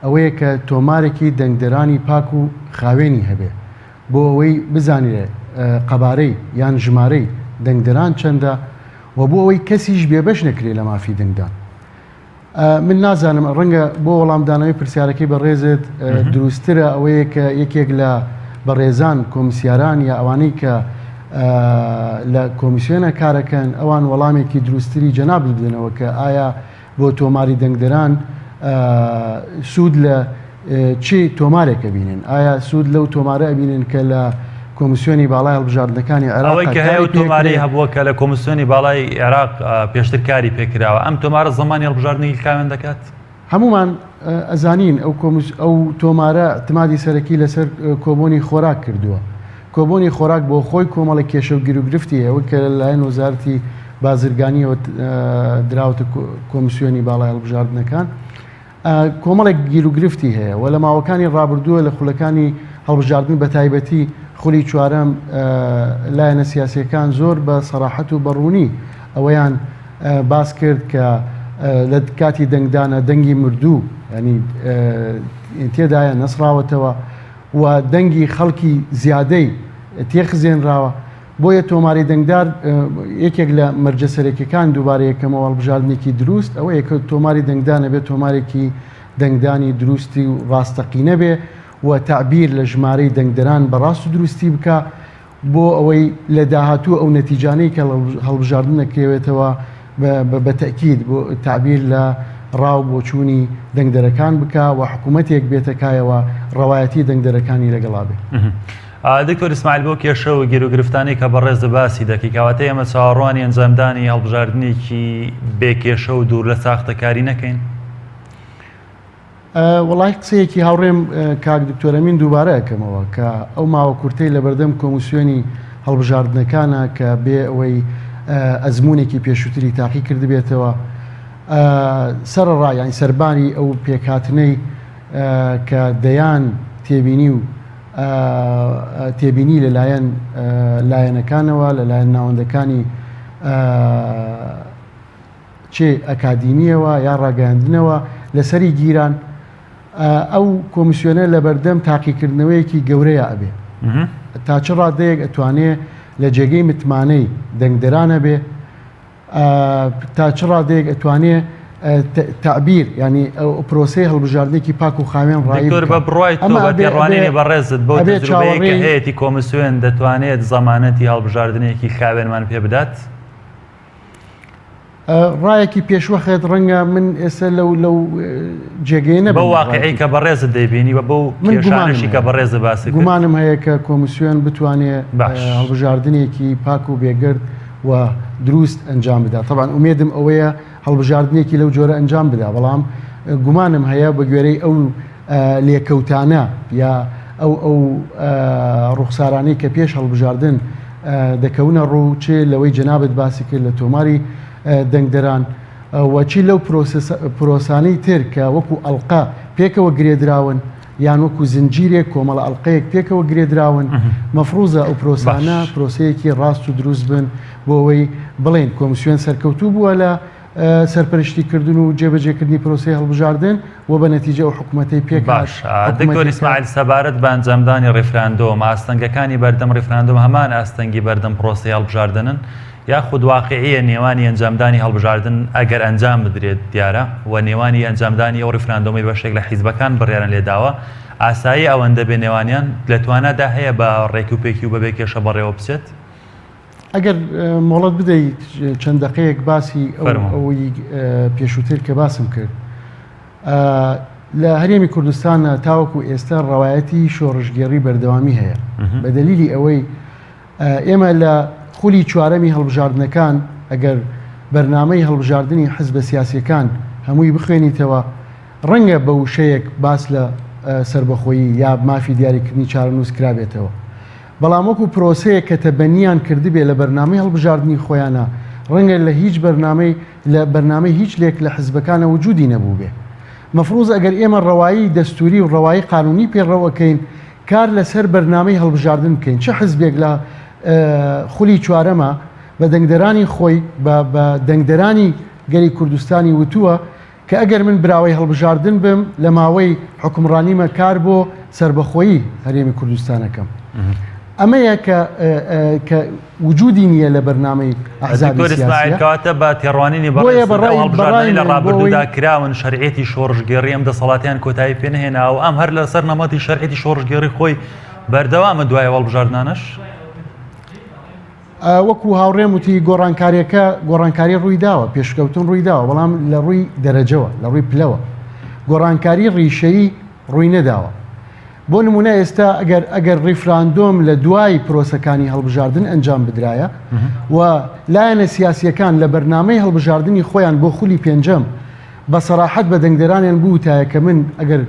ئەوەیە کە تۆمارێکی دەنگدەرانی پاک و خاوێنی هەبێ بۆ ئەوەی بزانرێ قەبارەی یان ژمارەی دەنگدەران چەندە و بۆ ئەوەی کەسیش بێبەش نەکرێ لە مافی دەنگدان. من نازانم ڕەنگە بۆ وەڵامدانەوەی پرسیارەکەی بەڕێزت دروستترە ئەوەیە کە یەکێک لە بەڕێزان کۆمیسیاران یا ئەوانەی کە لە کۆمیسیۆنە کارەکەن ئەوان وەڵامێکی دروستتری جەنابت بدەنەوە کە ئایا بۆ تۆماری دەنگدەران سوود لە چی تۆمارێک ئەبینن؟ ئایا سوود لەو تۆمارە ئەبینن کە لە کۆمیسیۆنی باڵای هەڵبژاردنەکانی عێراق ئەوەی کە هەیە و تۆمارەی هەبووە کە لە کۆمیسیۆنی باڵای عێراق پێشتر کاری پێکراوە ئەم تۆمارە زەمانی هەڵبژاردنێکی خاوێن دەکات؟ هەمومان ئەزانین ئەو کۆمیس ئەو تۆمارە اعتمادی سەرەکی لەسەر کۆبۆنی خۆراک کردووە. کۆبۆنی خۆراک بۆ خۆی کۆمەڵێک کێشە و گیروگرفتی هەیە وەک کە لەلایەن وەزارەتی بازرگانیەوە دراوەتە کۆمیسیۆنی باڵای هەڵبژاردنەکان. کۆمەڵێک گیروگرفتی هەیە و لە ماوەکانی ڕابردووە لە خولەکانی هەڵبژاردن بە تایبەتی خولی چوارەم لایەنە سیاسیەکان زۆر بە سەراحەت و بەڕوونی ئەوەیان باس کرد کە لە کاتی دەنگدانە دەنگی مردوو ینی تێدایە نەسراوەتەوە و دەنگی خەڵکی زیادەی تێخزێنراوە بۆیە تۆماری دەنگدار یەکێک لە مەرجە سەرەکیەکان دووبارە یەکەمەوە هەڵبژاردنێکی دروست ئەوەیە کە تۆماری دەنگدان ئەبێت تۆمارێکی دەنگدانی دروستی و ڕاستەقینە بێ و تەعبیر لە ژمارەی دەنگدەران بە ڕاست و دروستی بکا بۆ ئەوەی لە داهاتوو ئەو نەتیجانەی کە هەڵبژاردن ئەکەوێتەوە بە تەئکید بۆ تەعبیر لە ڕا و بۆچوونی دەنگدەرەکان بکا و حکوومەتێک بێتە کایەوە ڕەوایەتی دەنگدەرەکانی لەگەڵا بێ. دکتۆر ئیسماعیل بەو کێشە و گیروگرفتانەی کە بەڕێزت باسی دەکەی کەواتە ئێمە چاوەڕوانی ئەنجامدانی هەڵبژاردنێکی بێ کێشە و دوور لە ساختەکاری نەکەین؟ وەڵای قسەیەکی هاوڕێم کاک دکتۆر ئەمین دووبارە ئەکەمەوە کە ئەو ماوە کورتەی لەبەردەم کۆمیسیۆنی هەڵبژاردنەکانە کە بێ ئەوەی ئەزموونێکی پێشووتری تاقی کردبێتەوە سەرەڕا یانی سەرباری ئەو پێکهاتنەی کە دەیان تێبینی و تێبینی لەلایەن لایەنەکانەوە لەلایەن ناوەندەکانی چ ئەکادیمییەوە یا ڕاگەیاندنەوە لەسەری گیران، ئەو کۆمیسیۆنە لەبەردەم تاقیکردنەوەیەکی گەورەیا ئەبێ. تا چ ڕادەیەک ئەتوانێ لە جێگەی متمانەی دەنگدەران ئەبێ، تا چ ڕادەیەک ئەتوانێ تەعبیر یانی ئەو پرۆسەی هەڵبژاردنێکی پاک و خاوێن ڕایی دکتۆر بە بکا. بڕوای تۆ ئەمە بە ئەبێ ئەبێ تێڕوانینی بەڕێزت بەو ئەبێ تەجروبەیەی کە چاوەڕێی هەیەتی کۆمیسیۆن دەتوانێت زەمانەتی هەڵبژاردنێکی خاوێنمان پێ بدات؟ ڕایەکی پێشوەخت ڕەنگە من ئێستا لەو لەو جێگەیە نەبم بەو واقعی کە بەڕێزت دەیبینی و بەو من گومانم کێشانەشی کە هەیە بەڕێزت باسی کرد گومانم هەیە کە کۆمیسیۆن بتوانێ باش. هەڵبژاردنێکی پاک و بێگەرد و دروست ئەنجام بدا تەبعەن ئومێدم ئەوەیە هەڵبژاردنێکی لەو جۆرە ئەنجام بدا بەڵام گومانم هەیە بە گوێرەی ئەو لێکەوتانە یا ئەو ئەو ڕوخسارانەی کە پێش هەڵبژاردن دەکەونە ڕوو چ لەوەی جەنابت باسی کرد لە تۆماری دەنگدەران و چی لەو پرۆسانەی تر کە وەکو ئەڵقە پێکەوە گرێدراون یان وەکو زنجیرێک کۆمەڵە ئەڵقەیەک پێکەوە گرێدراون مەفروزە ئەو پرۆسانە پرۆسەیەکی ڕاست و دروست بن بۆ ئەوەی بڵێن کۆمسیۆن سەرکەوتوو بووە لە سەرپەرشتیکردن و جێبەجێکردنی پرۆسەی هەڵبژاردن و بە نەتیجە ئەو حکومەتەی پێکهات باشە دکتۆر حکومەتێک کە. ئیسماعیل سەبارەت بە ئەنجامدانی ڕیفراندۆم، ئاستەنگەکانی بەردەم ڕیفراندۆم هەمان ئاستەنگی بەردەم پرۆسەی هەڵبژاردنن؟ یاخود واقیعیە نێوانی ئەنجامدانی هەڵبژاردن ئەگەر ئەنجام بدرێت دیارە و نێوانی ئەنجامدانی ئەو ڕیفراندۆمەی بەشێک لە حیزبەکان بڕیاریان لێداوە ئاساییە ئەوەندە بێ نێوانیان لە توانادا هەیە بە ڕێکوپێکی و بەبێ کێشە بەڕێوە بچێت؟ ئەگەر مۆڵەت بدەیت چەند دەقەیەک باسی ئەوەی پێشووتر کە باسم کرد لە هەرێمی کوردستانە تاوەکو ئێستا ڕەوایەتی شۆڕشگێڕی بەردەوامی هەیە بە دەلیلی ئەوەی ئێمە لە خولی چوارەمی هەڵبژاردنەکان ئەگەر بەرنامەی هەڵبژاردنی حزبە سیاسیەکان هەمووی بخوێنیتەوە ڕەنگە بە وشەیەک باس لە سربەخۆیی یا مافی دیاریکردنی چارەنووس کرابێتەوە بەڵام وەکو پرۆسەیەک کە تەبەنیان کردبێ لە بەرنامەی هەڵبژاردنی خۆیانا، ڕەنگە لە هیچ بەرنامەی لە بەرنامەی هیچ لێک لە حزبەکانا وجودی نەبووبێ. مەفروزە ئەگەر ئێمە ڕەوایی دەستووری و ڕەوایی قانوونی پەیڕەو ئەکەین، کار لە سەر بەرنامەی هەڵبژاردن بکەین، چ حزبێک لە خولی چوارەما بە دەنگدەرانی خۆی بە بە دەنگدەرانی گەلی کوردستانی وتووە کە ئەگەر من براوەی هەڵبژاردن بم لە ماوەی حوکمڕانیمە کار بۆ سەربەخۆیی هەرێمی کوردستان ئەکەم. ئەمەیە کە کە وجودی نییە لە بەرنامەی ئەحزابی دکتۆر ئیسماعیل سیاسیە. کەواتە بە تێڕوانینی بۆیە بەڕێزت بە ئەو ڕای بە ڕای هەڵبژاردنانەی لە من بۆ ڕابردوودا ئەوەی کراون شەرعیەتی شۆڕشگێڕی ئەم دەسەڵاتەیان کۆتایی پێ نەهێناوە و ئەم هەر لەسەر نەمەتی شەرعیەتی شۆڕشگێڕی خۆی بەردەوامە دوای ئەو هەڵبژاردنانەش؟ وەکو هاوڕێم وتی گۆڕانکاریەکە گۆڕانکاری ڕووی داوە پێشکەوتن ڕووی داوە بەڵام لە ڕووی دەرەجەوە لە ڕووی پلەوە گۆڕانکاری ڕیشەیی ڕووی نەداوە بۆ نمونە ئێستا ئەگەر ئەگەر ڕیفراندۆم لە دوای پرۆسەکانی هەڵبژاردن ئەنجام بدرایە و لایەنە سیاسیەکان لە بەرنامەی هەڵبژاردنی خۆیان بۆ خولی پێنجەم بە سەراحەت بە دەنگدەرانیان بوتایە کە من ئەگەر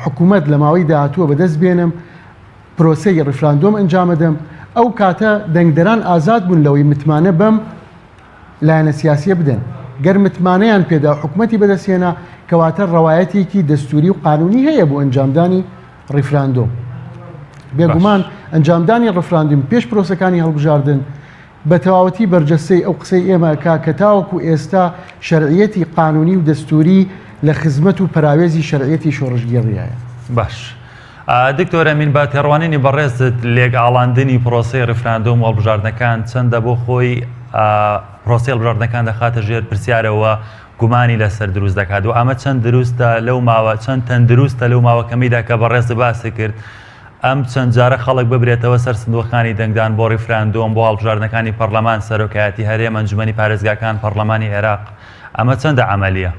حکوومەت لە ماوەی داهاتووە بەدەست بێنم پرۆسەی ڕیفراندۆم ئەنجامەدەم، ئەو کاتە دەنگدەران ئازاد بوون لەوەی متمانە بەم لایەنە سیاسیە بدەن، گەر متمانەیان پێدا و حکومەتی بەدەستهێنا، کەواتە ڕەوایەتێکی دەستوری و قانونی هەیە بۆ ئەنجامدانی ڕیفراندۆم. بێگومان ئەنجامدانی ڕفراندوم پێش پرۆسەکانی هەڵبژاردن بە تەواوەتی بەرجەستەی ئەو قسەی ئێمە ئەکا کە تاوەکو ئێستا شەرعیەتی قانونی و دەستوری لە خزمەت و پەراوێزی شەرعیەتی شۆڕشگێڕیایە. باش دکتۆر ئەمین بە تێڕوانینی بەڕێزت لێک ئاڵاندنی پرۆسەی ڕیفراندۆم و هەڵبژاردنەکان چەندە بۆ خۆی پرۆسەی هەڵبژاردنەکان دەخاتە ژێر پرسیارەوە گومانی لەسەر دروست دەکات و ئەمە چەند دروستە لەو ماوە چەند تەندروستە لەو ماوە کەمیدا کە بەڕێزت باسی کرد ئەم چەند جارە خەڵک ببرێتەوە سەر سندوقەکانی دەنگدان بۆ ڕیفراندۆم، بۆ هەڵبژاردنەکانی پەڕلەمان، سەرۆکایەتی هەرێم، ئەنجومەنی پارێزگاکان، پەڕلەمانی عێراق، ئەمە چەندە عەمەلیە؟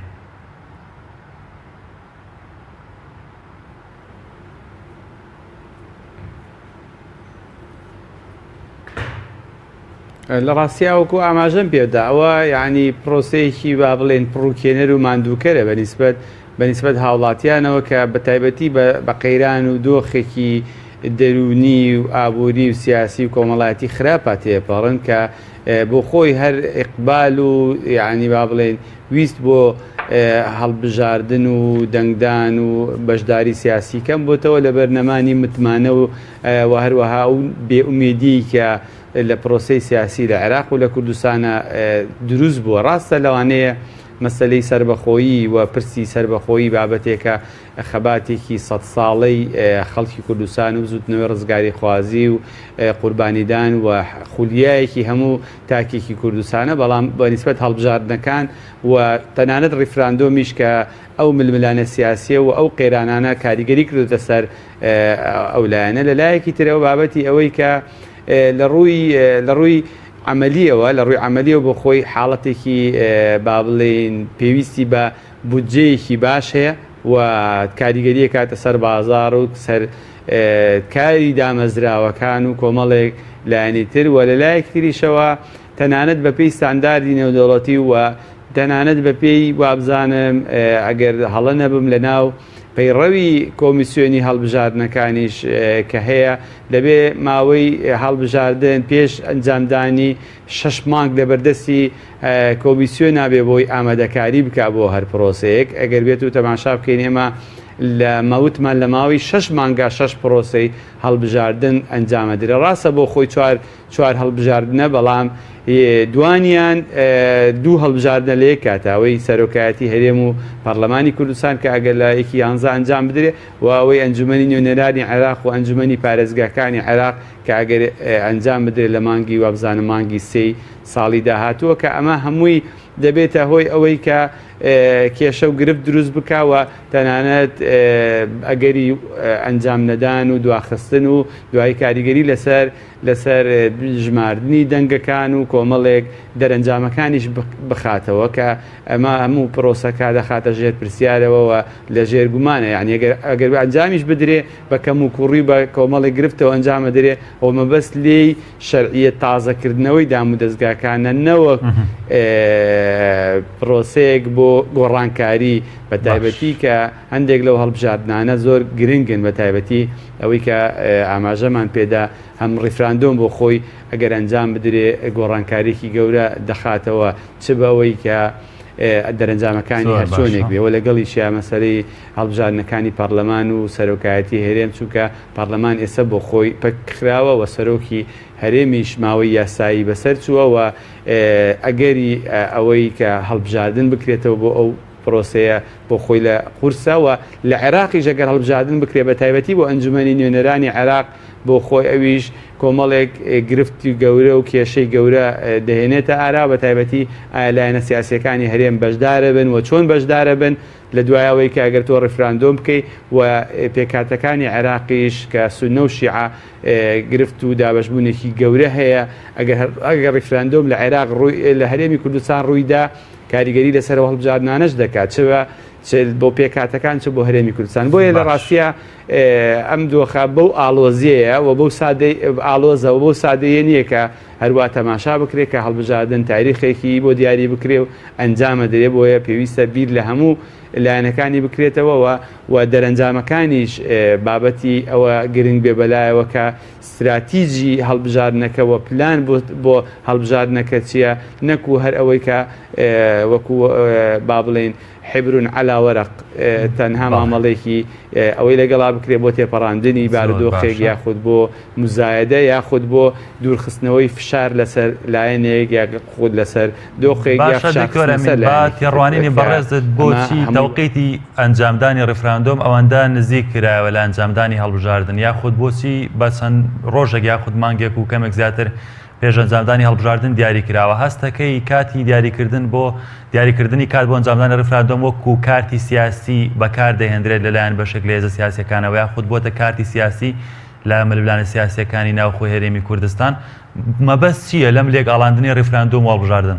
لە ڕاستیا وەکو ئاماژەم پێدا ئەوە یعنی پرۆسەیەکی با بڵێن پڕوکێنەر و ماندووکەرە بە نیسبەت بە نیسبەت هاوڵاتیانەوە کە بە تایبەتی بە قەیران و دۆخێکی دەروونی و ئابووری و سیاسی و کۆمەڵایەتی خراپا تێپەڕن کە بۆ خۆی هەر ئیقبال و یعنی با بڵێین ویست بۆ هەڵبژاردن و دەنگدان و بەشداری سیاسی کەم بۆتەوە لەبەر نەمانی متمانە و و هەروەها ئەو بێئومێدیی کە لە پرۆسەی سیاسی لە عێراق و لە کوردستانە دروست بووە. ڕاستە لەوانەیە مەسەلەی سەربەخۆیی و پرسی سەربەخۆیی بابەتێکە خەباتێکی سەدساڵەی خەڵکی کوردستان و بزووتنەوەی ڕزگاریخوازی و قوربانیدان و خولیایەکی هەموو تاکێکی کوردستانە، بەڵام بە نیسبەت هەڵبژاردنەکان و تەنانەت ڕیفراندۆمیش کە ئەو ململانێ سیاسیە و ئەو قەیرانانە کاریگەری کردۆتە سەر ئەو لایەنە. لە لایەکی ترەوە بابەتی ئەوەی کە لە ڕووی لە ڕووی عەمەلیەوە لە ڕووی عەمەلیەوە بۆ خۆی حاڵەتێکی با بڵێین پێویستی بە بودجەیەکی باش هەیە و کاریگەری کاتە سەر بازاڕ و سەر کاری دامەزراوەکان و کۆمەڵێک لایەنی تر و لە لایەکی تریشەوە تەنانەت بەپێی ستانداردی نێودەوڵەتی و تەنانەت بەپێی وابزانم ئەگەر هەڵە نەبم لە ناو پەیڕەوی کۆمیسیۆنی هەڵبژاردنەکانیش کە هەیە دەبێ ماوەی هەڵبژاردن پێش ئەنجامدانی شەش مانگ لەبەردەستی کۆمیسیۆن نابێ بۆی ئامادەکاری بکا بۆ هەر پرۆسەیەک ئەگەر بێت و تەماشا بکەین ئێمە لە مەوتمان لە ماوەی شەش مانگا شەش پرۆسەی هەڵبژاردن ئەنجامەدرێ ڕاستە بۆ خۆی چوار چوار هەڵبژاردنە بەڵام دوانیان دوو هەڵبژاردنە لە یەک کاتە ئەوەی سەرۆکایەتی هەرێم و پەرلەمانی کوردستان کە ئەگەر لە یەکی یانزە ئەنجام بدرێ و ئەوەی ئەنجومەنی نوێنەرانی عێراق و ئەنجومەنی پارێزگاکانی عێراق کە ئەگەر ئەنجام بدرێت لە مانگی وابزانم مانگی سێی ساڵی داهاتووە کە ئەمە هەمووی دەبێتە هۆی ئەوەی کە کێشە و گرفت دروست بکا و تەنانەت ئەگەری ئەنجام نەدان و دواخستن و دوایی کاریگەری لەسەر لەسەر ژماردنی دەنگەکان و کۆمەڵێک دەرەنجامەکانیش بخاتەوە کە ئەمە هەموو پرۆسەکە دەخاتە ژێر پرسیارەوە و لە ژێر گومانە یعنی ئەگەر ئەنجامیش بدرێ بە کەم و کوڕی بە کۆمەڵێک گرفتەوە ئەنجامە درێ و مەبەست لێی شەرعیەت تازەکردنەوەی دامودەزگاکانە نەوەک پرۆسەیەک بۆ گۆڕانکاری بە تایبەتی کە هەندێک لەو هەڵبژاردنانە زۆر گرنگن بە تایبەتی ئەوەی کە ئاماژەمان پێدا هەم ڕیفراندۆم بۆ خۆی ئەگەر ئەنجام بدرێ گۆڕانکاریی گەورە دەخاتەوە چ بەوەی کە دەرەنجامەکانی هەرچۆنێک بێ و لەگەڵیشیا مەسەلەی هەڵبژاردنەکانی پەڕلەمان و سەرۆکایەتی هەرێم چونکە پەڕلەمان ئێستا بۆ خۆی پەکخراوە و سەرۆکی هەرێمیش ماوەی یاسایی بەسەر چووە و ئەگەری ئەوەی کە هەڵبژاردن بکرێتەوە بۆ ئەو پرۆسەیە بۆ خۆی لە قورسە و لە عێراقیش ئەگەر هەڵبژاردن بکرێت بە تایبەتی بۆ ئەنجومەنی نوێنەرانی عێراق بۆ خۆی ئەویش کۆمەڵێک گرفتی گەورە و کێشەی گەورە دەهێنێتە ئارا بە تایبەتی ئایا لایەنە سیاسیەکانی هەرێم بەشدارەبن و چۆن بەشدارەبن لە دوای ئەوەی کە ئەگەر تۆ ڕیفراندۆم بکەی و پێکهاتەکانی عێراقیش کە سوننە و شیعە گرفت و دابەشبوونێکی گەورە هەیە ئەگەر ئەگەر ڕیفراندۆم لە عێراق ڕووی لە هەرێمی کوردستان ڕوویدا کاریگەری لەسەر ئەو هەڵبژاردنانەش دەکات چ بە چ بۆ پێکهاتەکان چ بۆ هەرێمی کوردستان بۆیە لە ڕاستیە ئەم دۆخە بەو ئاڵۆزیەیە و بەو سادەی ئاڵۆزە و بەو سادەیە نییە کە هەروا تەماشا بکرێت کە هەڵبژاردن تاریخێکی بۆ دیاری بکرێ و ئەنجامە درێ، بۆیە پێویستە بیر لە هەموو لایەنەکانی بکرێتەوە و و دەرەنجامەکانیش بابەتی ئەوە گرنگ بێ بەلایەوە کە ستراتیجی هەڵبژاردنەکە و پلان بۆ بۆ هەڵبژاردنەکە چییە نەکو هەر ئەوەی کە وەکو با بڵێین حبر علی ورق تەنها مامەڵێکی ئەوەی لەگەڵا بکرێت بۆ تێپەڕاندنی بارودۆخێک یاخود بۆ مزایدە یاخود بۆ دوورخستنەوەی فشار لەسەر لایەنێک یاخود لەسەر دۆخێک باشە دکتۆر ئەمین با تێڕوانینی بەڕێزت بۆچی تەوقیتی ئەنجامدانی ڕیفراندۆم ئەوەندە نزیک کرایەوە لە ئەنجامدانی هەڵبژاردن یاخود بۆچی بە چەند ڕۆژێک یاخود مانگێک و کەمێک زیاتر پێش ئەنجامدانی هەڵبژاردن دیاری کراوە هەستەکەی کاتی دیاریکردن بۆ دیاریکردنی کات بۆ ئەنجامدانی ڕیفراندۆم وەکو کارتی سیاسی بەکار دەهێندرێت لەلایەن بەشێک لە هێزە سیاسیەکانەوە یاخود بۆتە کارتی سیاسی لە ململانێ سیاسیەکانی ناوخۆی هەرێمی کوردستان مەبەست چییە لەم لێک ئاڵاندنی ڕیفراندۆم و هەڵبژاردن؟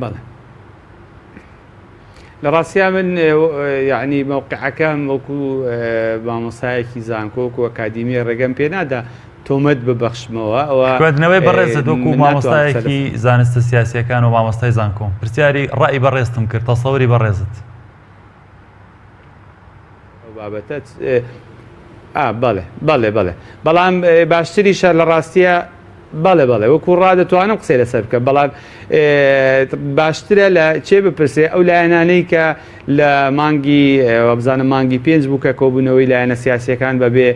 بەڵێ. لە ڕاستیا من یعنی مەوقعەکەم وەکو مامۆستایەکی زانکۆ وەکو ئەکادیمی ڕێگەم پێ نادا تۆمەت ببەخشمەوە ئەوە خوێندنەوەی بەڕێزت وەکو من ناتوانم قسە مامۆستایەکی لەسەر زانستە سیاسیەکان و مامۆستای زانکۆ پرسیاری ڕای بەڕێزتم کرد تەسەوری بەڕێزت. ئەو بابەتە ئا بەڵێ بەڵێ بەڵێ بەڵام باشتریشە لە ڕاستیە بەڵێ بەڵێ وەکو ڕا دەتوانم قسەی لەسەر بکەم بەڵام باشترە لە چێ بپرسێ ئەو لایەنانەی کە لە مانگی وابزانم مانگی پێنج بوو کە کۆبوونەوەی لایەنە سیاسیەکان بەبێ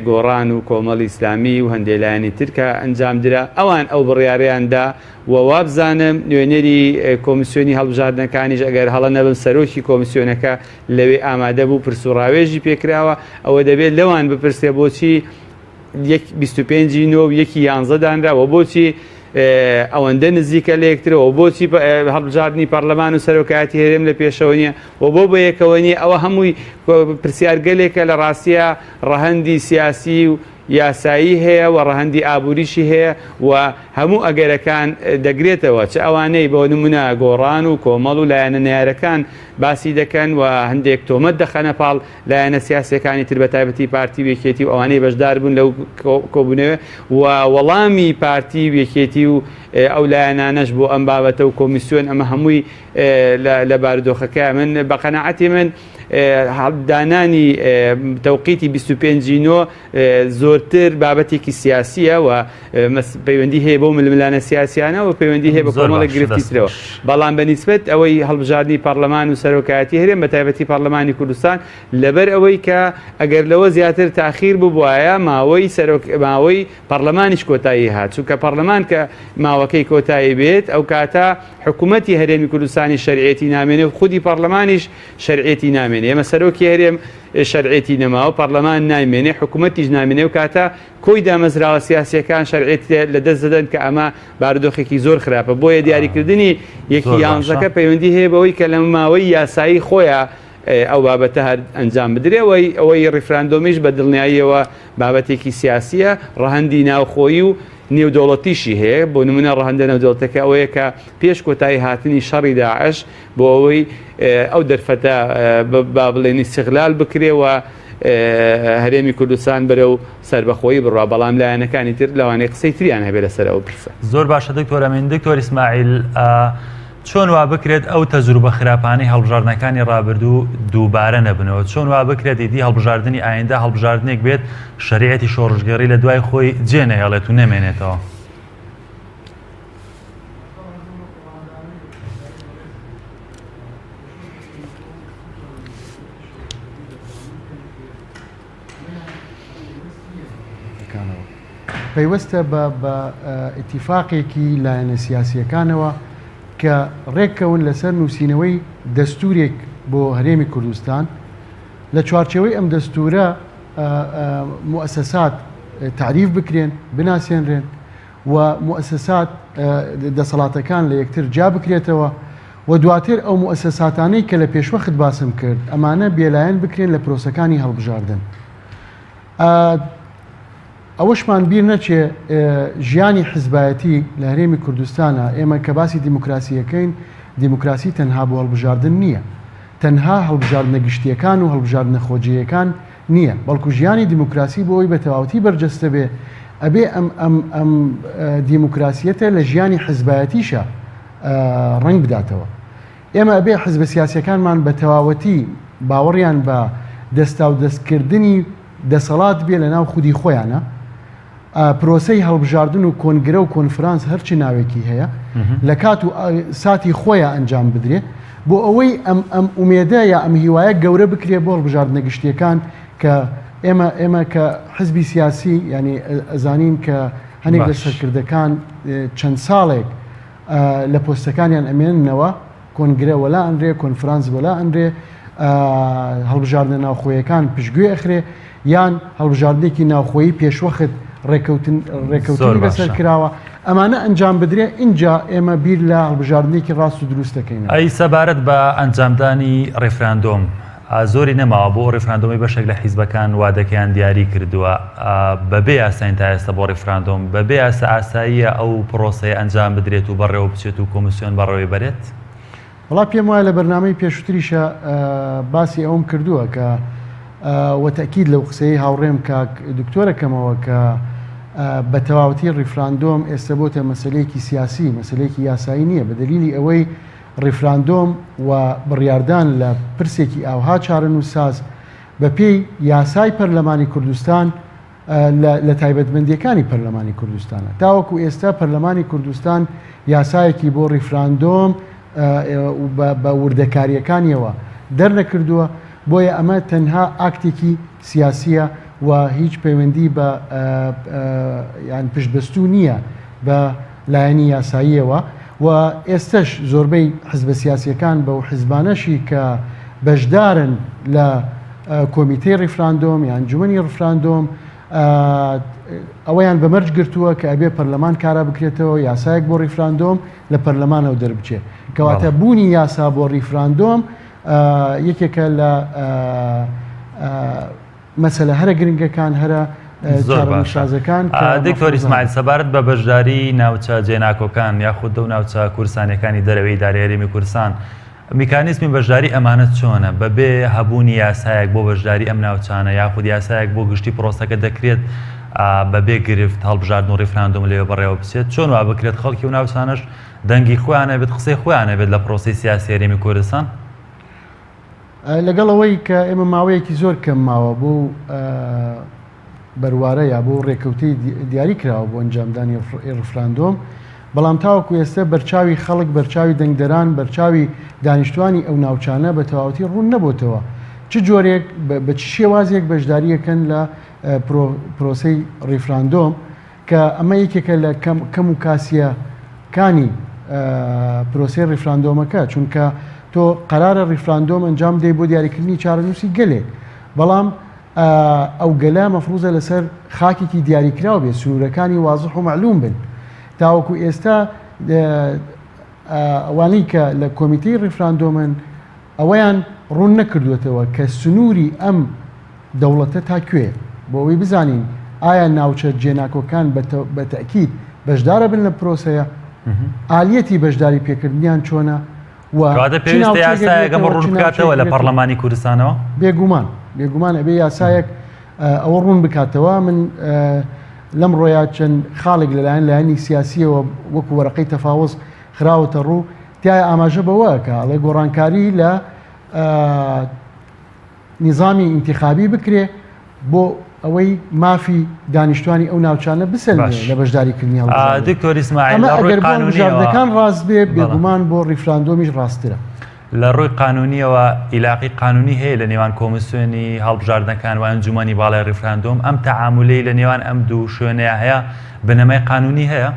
گۆڕان و کۆمەڵی ئیسلامی و هەندێ لایەنی تر کە ئەنجام درا ئەوان ئەو بڕیارەیان دا و وابزانم نوێنەری کۆمیسیۆنی هەڵبژاردنەکانیش ئەگەر هەڵە نەبم سەرۆکی کۆمیسیۆنەکە لەوێ ئامادە بوو پرس و ڕاوێژی پێکراوە ئەوە دەبێت لەوان بپرسێ بۆچی یەک 25 نۆ و یەکی یانزە دانرا و بۆچی ئەوەندە نزیکە لە یەکترەوە بۆچی هەڵبژاردنی پەرلەمان و سەرۆکایەتی هەرێم لە پێشەوە نییە و بۆ بە یەکەوە نییە ئەوە هەمووی پرسیارگەلێکە لە ڕاستیە ڕەهەندی سیاسی و یاسایی هەیە و ڕەهەندی ئابووریشی هەیە و هەموو ئەگەرەکان دەگرێتەوە، چ ئەوانەی بۆ نموونە گۆڕان و کۆمەڵ و لایەنە نەیارەکان باسی دەکەن و هەندێک تۆمەت دەخەنە پاڵ لایەنە سیاسیەکانی تر بەتایبەتی پارتی و یەکێتی و ئەوانەی بەشدار بوون لەو کۆبوونەوە و وەڵامی پارتی و یەکێتی و ئەو لایەنانەش بۆ ئەم بابەتە و کۆمیسیۆن ئەمە هەمووی لە بارودۆخەکە من بە قەناعەتی من دانانی تەوقیتی 25 نۆ زۆرتر بابەتێکی سیاسیە و پەیوەندی هەیە بۆ ململانە سیاسیانە و پەیوەندی هەیە بە کۆمەڵێک گرفتی ترەوە بەڵام بە نیسبەت ئەوەی هەڵبژاردنی پەرلەمان و سەرۆکایەتی هەرێم بە تایبەتی پەرلەمانی کوردستان لەبەر ئەوەی کە ئەگەر لەوە زیاتر تاخیر ببوایە ماوەی سەرۆک ماوەی پەرلەمانیش کۆتایی هات چونکە پەرلەمان کە ماوەکەی کۆتایی بێت ئەو کاتە حکوومەتی هەرێمی کوردستانی شەرعێتی نامێنێ و خودی پەرلەمانیش شەرعێتی نامێنێ ئێمە سەرۆکی هەرێم شەرعێتی نەماوە پەرلەمان نایمێنێ حکوومەتیش نامێنێ و کاتە کۆی دامەزراوە سیاسیەکان شەرعیەت لە دەست دەدەن کە ئەمە بارودۆخێکی زۆر خراپە بۆیە دیاریکردنی یەکی یانزەکە پەیوەندی هەیە بەوەی کە لە ماوەی یاسایی خۆیان ئەو بابەتە هەر ئەنجام بدرێ ئەوەی ئەوەی ڕیفراندۆمیش بە دڵنیاییەوە بابەتێکی سیاسیە ڕەهەندی ناوخۆیی و نێودەوڵەتیشی هەیە بۆ نمونە ڕەهەندە نێودەوڵەتەکە ئەوەیە کە پێش کۆتایی هاتنی شەڕی داعش بۆ ئەوەی ئەو دەرفەتە با بڵێن ئیستغلال بکرێ و هەرێمی کوردستان بەرەو سەربەخۆیی بڕوا، بەڵام لایەنەکانی تر لەوانەیە قسەی تریان هەبێ لەسەر ئەو پرسە. زۆر باشە دکتۆر ئەمین. دکتۆر ئیسماعیل چۆن وا بکرێت ئەو تەجروبە خراپانەی هەڵبژاردنەکانی ڕابردوو دووبارە نەبنەوە؟ چۆن وا بکرێت ئیدی هەڵبژاردنی ئایندە هەڵبژاردنێک بێت شەریعەتی شۆڕشگێڕی لە دوای خۆی جێ نەهێڵێت و نەمێنێتەوە؟ پەیوەستە بە بە ئیتیفاقێکی لایەنە سیاسییەکانەوە کە ڕێککەون لەسەر نووسینەوەی دەستوورێک بۆ هەرێمی کوردستان لە چوارچێوەی ئەم دەستوورە موئەسەسات تەعریف بکرێن، بناسێنرێن و موئەسەسات دەسەڵاتەکان لە یەکتر جیا بکرێتەوە و دواتر ئەو موئەسەساتانەی کە لە پێشوەخت باسم کرد ئەمانە بێلایەن بکرێن لە پرۆسەکانی هەڵبژاردن. ئەوەشمان بیر نەچێ ژیانی حزبایەتی لە هەرێمی کوردستانە ئێمە کە باسی دیموکراسی ئەکەین دیموکراسی تەنها بۆ هەڵبژاردن نییە تەنها هەڵبژاردنە گشتیەکان و هەڵبژاردنە خۆجێیەکان نییە بەڵکو ژیانی دیموکراسی بۆ ئەوی بە تەواوەتی بەرجەستە بێ ئەبێ ئەم ئەم ئەم دیموکراسیەتە لە ژیانی حزبایەتیشە ڕەنگ بداتەوە ئێمە ئەبێ حزبە سیاسیەکانمان بە تەواوەتی باوەڕیان بە دەستاودەستکردنی دەسەڵات بێ لە ناو خودی خۆیانە پرۆسەی هەڵبژاردن و کۆنگرە و کۆنفرانس هەرچی ناوێکی هەیە لە کات و ساتی خۆیان ئەنجام بدرێ بۆ ئەوەی ئەم ئەم ئومێدە یا ئەم هیوایە گەورە بکرێ بۆ هەڵبژاردنە گشتیەکان کە ئێمە ئێمە کە حزبی سیاسی ینی ئەزانین کە هەنێک لە سەرکردەکان چەند ساڵێک لە پۆستەکانیان ئەمێننەوە، کۆنگرە وەلا ئەنرێ، کۆنفرانس وەلا ئەنرێ، هەڵبژاردنە ناوخۆیەکان پشتگوێ ئەخرێ، یان هەڵبژاردنێکی ناوخۆیی پێشوەخت ڕێکەوتن ڕێکەوتنی لەسەر کراوە، ئەمانە ئەنجام بدرێ ئینجا ئێمە بیر لە هەڵبژاردنێکی ڕاست و دروست دەکەینەوە. ئەی سەبارەت بە ئەنجامدانی ڕیفراندۆم، زۆری نەماوە بۆ ئەو ڕیفراندۆمەی بەشێک لە حیزبەکان وادەکەیان دیاری کردووە، بەبێ یاساین تا ئێستا بۆ ڕیفراندۆم، بەبێ یاسا ئاساییە ئەو پڕۆسەیە ئەنجام بدرێت و بەڕێوە بچێت و کۆمیسیۆن بەڕێوەی بەرێت؟ وەڵا پێم وایە لە بەرنامەی پێشووتریشا باسی ئەوەم کردووە کە وە تەئکید لەو قسەی هاوڕێم کاک دکتۆرە کەمەوە کە. بە تەواوەتی ڕیفراندۆم ئێستە بۆتە مەسەلەیەکی سیاسی، مەسەلەیەکی یاسایی نییە، بە دەلیلی ئەوەی ڕیفراندۆم و بڕیاردان لە پرسێکی ئاوها چارەنووسساز بە پێی یاسای پەرلەمانی کوردستان لە تایبەتمەندییەکانی پەرلەمانی کوردستانە. تاوەکو ئێستا پەرلەمانی کوردستان یاسایەکی بۆ ڕیفراندۆم بە وردەکارییەکانیەوە دەرنەکردووە، بۆیە ئەمە تەنها ئاکتێکی سیاسییە و هیچ پەیوەندی بە یان پشتبەستوو نییە بە لایەنی یاساییەوە و ئێستەش زۆربەی حزبە سیاسییەکان بەو حزبانەشی کە بەشدارن لە کۆمیتەی ڕیفراندۆم یان ئەنجومەنی ڕفراندۆم ئەوەیان بە مەرج گرتووە کە ئەبێ پەرلەمان کارا بکرێتەوە یاسایەک بۆ ڕیفراندۆم لە پەرلەمانەوە دەربچێ کەواتە بوونی یاسا بۆ ڕیفراندۆم یەکێکە لە مەسەلە هەرە گرنگەکان هەرە زۆر باشە دکتۆر ئیسماعیل سەبارەت بە بەشداری ناوچە جێناکۆکان یاخود ئەو ناوچە کوردستانیەکانی دەرەوەی ئیدارەی هەرێمی کوردستان میکانیزمی بەشداری ئەمانە چۆنە بەبێ هەبوونی یاسایەک بۆ بەشداری ئەم ناوچانە یاخود یاسایەک بۆ گشتی پرۆسەکە دەکرێت بەبێ گرفت هەڵبژاردن و ڕیفراندۆم لەوێ بەڕێوە بچێت چۆن وا بکرێت خەڵکی و ناوچانەش دەنگی خۆیان هەبێت قسەی خۆیان هەبێت لە پرۆسەی سیاسی هەرێمی کوردستان؟ لەگەڵ ئەوەی کە ئێمە ماوەیەکی زۆر کەم ماوە بۆ بەروارە یا بۆ ڕێکەوتەی دیاری کراوە بۆ ئەنجامدانی ڕفراندۆم، بەڵام تاوەکو ئێستە بەرچاوی خەڵک، بەرچاوی دەنگدەران، بەرچاوی دانیشتوانی ئەو ناوچانە بە تەواوەتی ڕوون نەبۆتەوە چ جۆرێک بە چ شێوازێک بەشدارییەکەن لە پرۆسەی ڕیفراندۆم. کە ئەمە یەکێکە لە کەم و کاسیە کانی پرۆسەی ڕیفراندۆمەکە، چونکە تۆ قەرارە ڕیفراندۆم ئەنجام بدەیت بۆ دیاریکردنی چارەنووسی گەلێک، بەڵام ئەو گەلە مەفروزە لەسەر خاکێکی دیاریکراو بێت، سنوورەکانی وازح و مەعلوم بن. تاوەکو ئێستا ئەوانەی کە لە کۆمیتەی ڕیفراندۆمن ئەوەیان ڕوون نەکردووەتەوە کە سنووری ئەم دەوڵەتە تا کوێیە؟ بۆ ئەوەی بزانین ئایا ناوچە جێناکۆکان بە تەئکید بەشدارەبن لەم پرۆسەیە؟ ئالیەتی بەشداری پێکردنیان چۆنە و کەواتە چ پێویستە ناوچەیەک یاسایەک ئەمە ئەگرێتەوە، ڕوون چ ناوچەیەک بکاتەوە لە ئەگرێتەوە؟ پەڕلەمانی کوردستانەوە؟ بێگومان، بێگومان ئەبێ یاسایەک ئەوە ڕوون بکاتەوە. من لەمڕۆیا چەند خاڵێک لەلایەن لایەنی سیاسییەوە وەکو وەرەقەی تەفاوز خراوەتە ڕوو، تیایا ئاماژە بەوە ئەکا ئەڵێ گۆڕانکاری لە نیزامی ئینتیخابی بکرێ بۆ ئەوەی مافی دانیشتوانی ئەو ناوچانە بسەلمێ باش. لە بەشداریکردنی هەڵبژاردن. دکتۆر ئیسماعیل ئەمە لە ڕووی ئەگەر بۆ قانونیەوە هەڵبژاردنەکان ڕاست بێ بەڵێ. بێگومان بۆ ڕیفراندۆمیش ڕاستترە. لە ڕووی قانونیەوە ئیلاقی قانونی هەیە لە نێوان کۆمیسیۆنی هەڵبژاردنەکان و ئەنجومەنی باڵای ڕیفراندۆم ئەم تەعامولەی لە نێوان ئەم دوو شوێنەیا هەیە بنەمای قانونی هەیە؟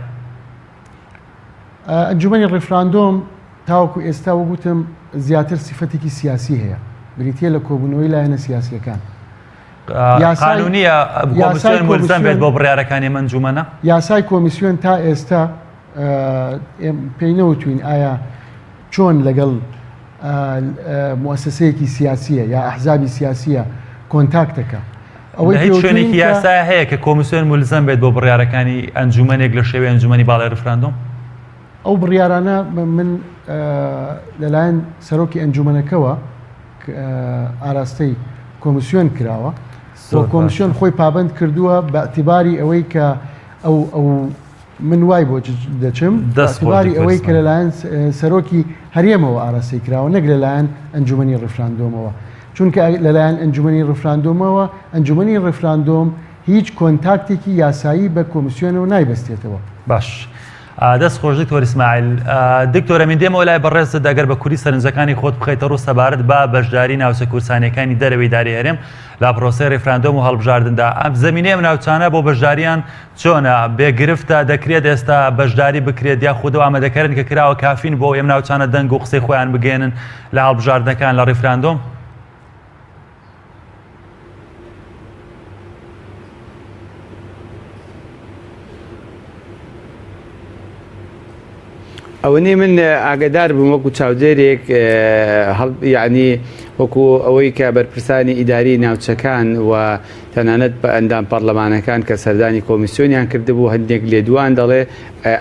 ئەنجومەنی ڕیفراندۆم تاوەکو ئێستا وەک وتم زیاتر سیفەتێکی سیاسی هەیە، بریتییە لە کۆبوونەوەی لایەنە سیاسییەکان. قانونییە کۆمیسیۆن مولزەم بێت بۆ بڕیارەکانی ئەم ئەنجومەنە؟ یاسای کۆمیسیۆن تا ئێستا پێی نەوتوین ئایا چۆن لەگەڵ موسسەیەکی سیاسیە یا ئەحزابی سیاسیە کۆنتاکتەکە. ئەوەی هیچ شوێنێکی یاسا هەیە کە کۆمیسیۆن مولزەم بێت بۆ بڕیارەکانی ئەنجومەنێک لە شێوەی ئەنجومەنی باڵای ڕیفراندۆم؟ ئەو بڕیارانە من لەلایەن سەرۆکی ئەنجومەنەکەوە ئاراستەی کۆمیسیۆن کراوە و کۆمیسیۆن خۆی پابەند کردووە بە اعتباری ئەوەی کە ئەو ئەو من وای بۆ دەچم دەستباری ئەوەی کە لەلایەن سەرۆکی هەرێمەوە ئاراستەی کراوە نەک لەلایەن ئەنجومەنی ڕیفراندۆمەوە چونکە لەلایەن ئەنجومەنی ڕیفراندۆمەوە ئەنجومەنی ڕیفراندۆم هیچ کۆنتاکتێکی یاسایی بە کۆمیسیۆنەوە نایبەستێتەوە. باش دەست خۆش دکتۆر ئیسماعیل. دکتۆر ئەمین دێمەوە لای بەڕێزت ئەگەر بە کوری سەرنجەکانی خۆت بخەیتە ڕوو سەبارەت بە بەشداری ناوچە کوردستانیەکانی دەرەوەی داری هەرێم لە پرۆسەی ڕیفراندۆم و هەڵبژاردندا ئەم زەمینەی ئەم ناوچانە بۆ بەشداریان چۆنە بێ گرفتە دەکرێت ئێستا بەشداری بکرێت یاخود ئەو ئامادەکارن کە کراوە کافین بۆ ئەم ناوچانە دەنگ و قسەی خۆیان بگەێنن لە هەڵبژاردنەکان لە ڕیفراندۆم؟ ئەوەنەی من ئاگدار بووم وەکو چاودێرێک یعنی وەکو ئەوەی کە بەرپرسانی ئیداری ناوچەکان و تەنانەت بە ئەندام پەڕلەمانەکان کە سەردانی کۆمیسیۆنیان کردبوو هەندێک لێدوان دەڵێ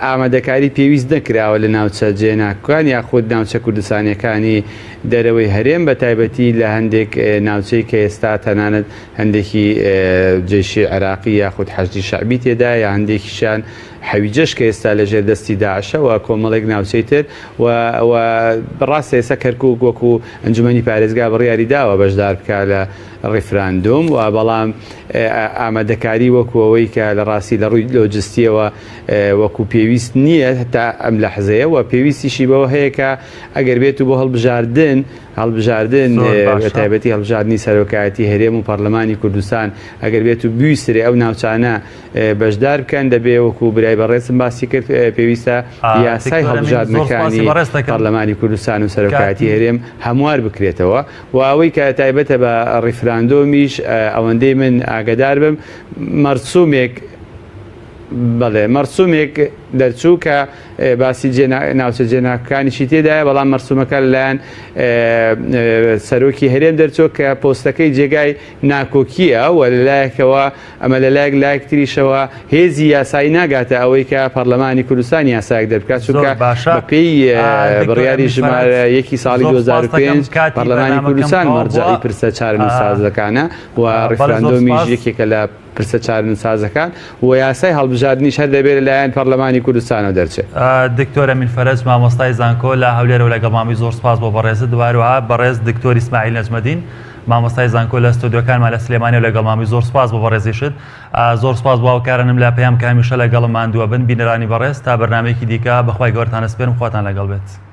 ئامادەکاری پێویست نەکراوە لە ناوچە جێناکۆکان یاخود ناوچە کوردستانیەکانی دەرەوەی هەرێم بە تایبەتی لە هەندێک ناوچەی کە ئێستا تەنانەت هەندێکی جەیشی عێراقی یاخود حەشدی شەعبی تێدایە یا هەندێکیشیان حەویجەش کە ئێستا لە ژێر دەستی داعشە و کۆمەڵێک ناوچەی تر و و ڕاستە ئێستا کەرکوک وەکو ئەنجومەنی پارێزگا بڕیاری داوە بەشدار بکا لە ڕیفراندۆم و بەڵام ئامادەکاری وەکو ئەوەی کە لە ڕاستی لە ڕووی لۆجستیەوە وەکو پێویست نییە تا ئەم لەحزەیە و پێویستیشی بەوە هەیە کە ئەگەر بێت و بۆ هەڵبژاردن هەڵبژاردن بە تایبەتی هەڵبژاردنی سەرۆکایەتی هەرێم و پەرلەمانی کوردستان ئەگەر بێت و بویسترێ ئەو ناوچانە بەشدار بکەن دەبێ وەکو برای بەڕێزم باسی کرد پێویستە یاسای هەڵبژاردنەکانی پەرلەمانی کوردستان و سەرۆکایەتی هەرێم هەموار بکرێتەوە و ئەوەی کە تایبەتە بە ڕیفراندۆمیش ئەوەندەی من ئاگدار بم مەرسومێک بەڵێ مەرسومێک دەرچوو کە باسی ناوچە جێناکەکانیشی تێدایە بەڵام مەرسومەکە لەلایەن سەرۆکی هەرێم دەرچوو کە پۆستەکەی جێگای ناکۆکییە و لەلایەکەوە ئەمە لەلایەک لایەک تریشەوە هێزی یاسایی ناگاتە ئەوەی کە پەرلەمانی کوردستان یاسایەک دەربکات چونکە بەپێی بڕیاری ژمارە یەکی ساڵی 2005 پەرلەمانی کوردستان مەرجەعی پرسە چارەنووسسازەکانە و ڕیفراندۆمیش یەکێکە لە پرسە چارەنووسسازەکان و یاسای هەڵبژاردنیش هەر دەبێت لەلایەن پەرلەمانی کوردستانەوە دەرچێت. دکتۆر ئەمین فەرەج مامۆستای زانکۆ لە هەولێرەوە لەگەڵمان بووی زۆر سوپاس بۆ بەڕێزت و هەروەها بەڕێز دکتۆر ئیسماعیل نەجمەدین مامۆستای زانکۆ لە ستۆدیۆکانمان لە سلێمانیەوە لەگەڵمان بووی زۆر سوپاس بۆ بەڕێزیشت زۆر سوپاس بۆ هاوکارانم لە پەیام کە هەمیشە لەگەڵم ماندووە بن بینەرانی بەڕێز تا بەرنامەیەکی دیکە بەخوای گەورەتان ئەسپێرم خواتان لەگەڵ بێت.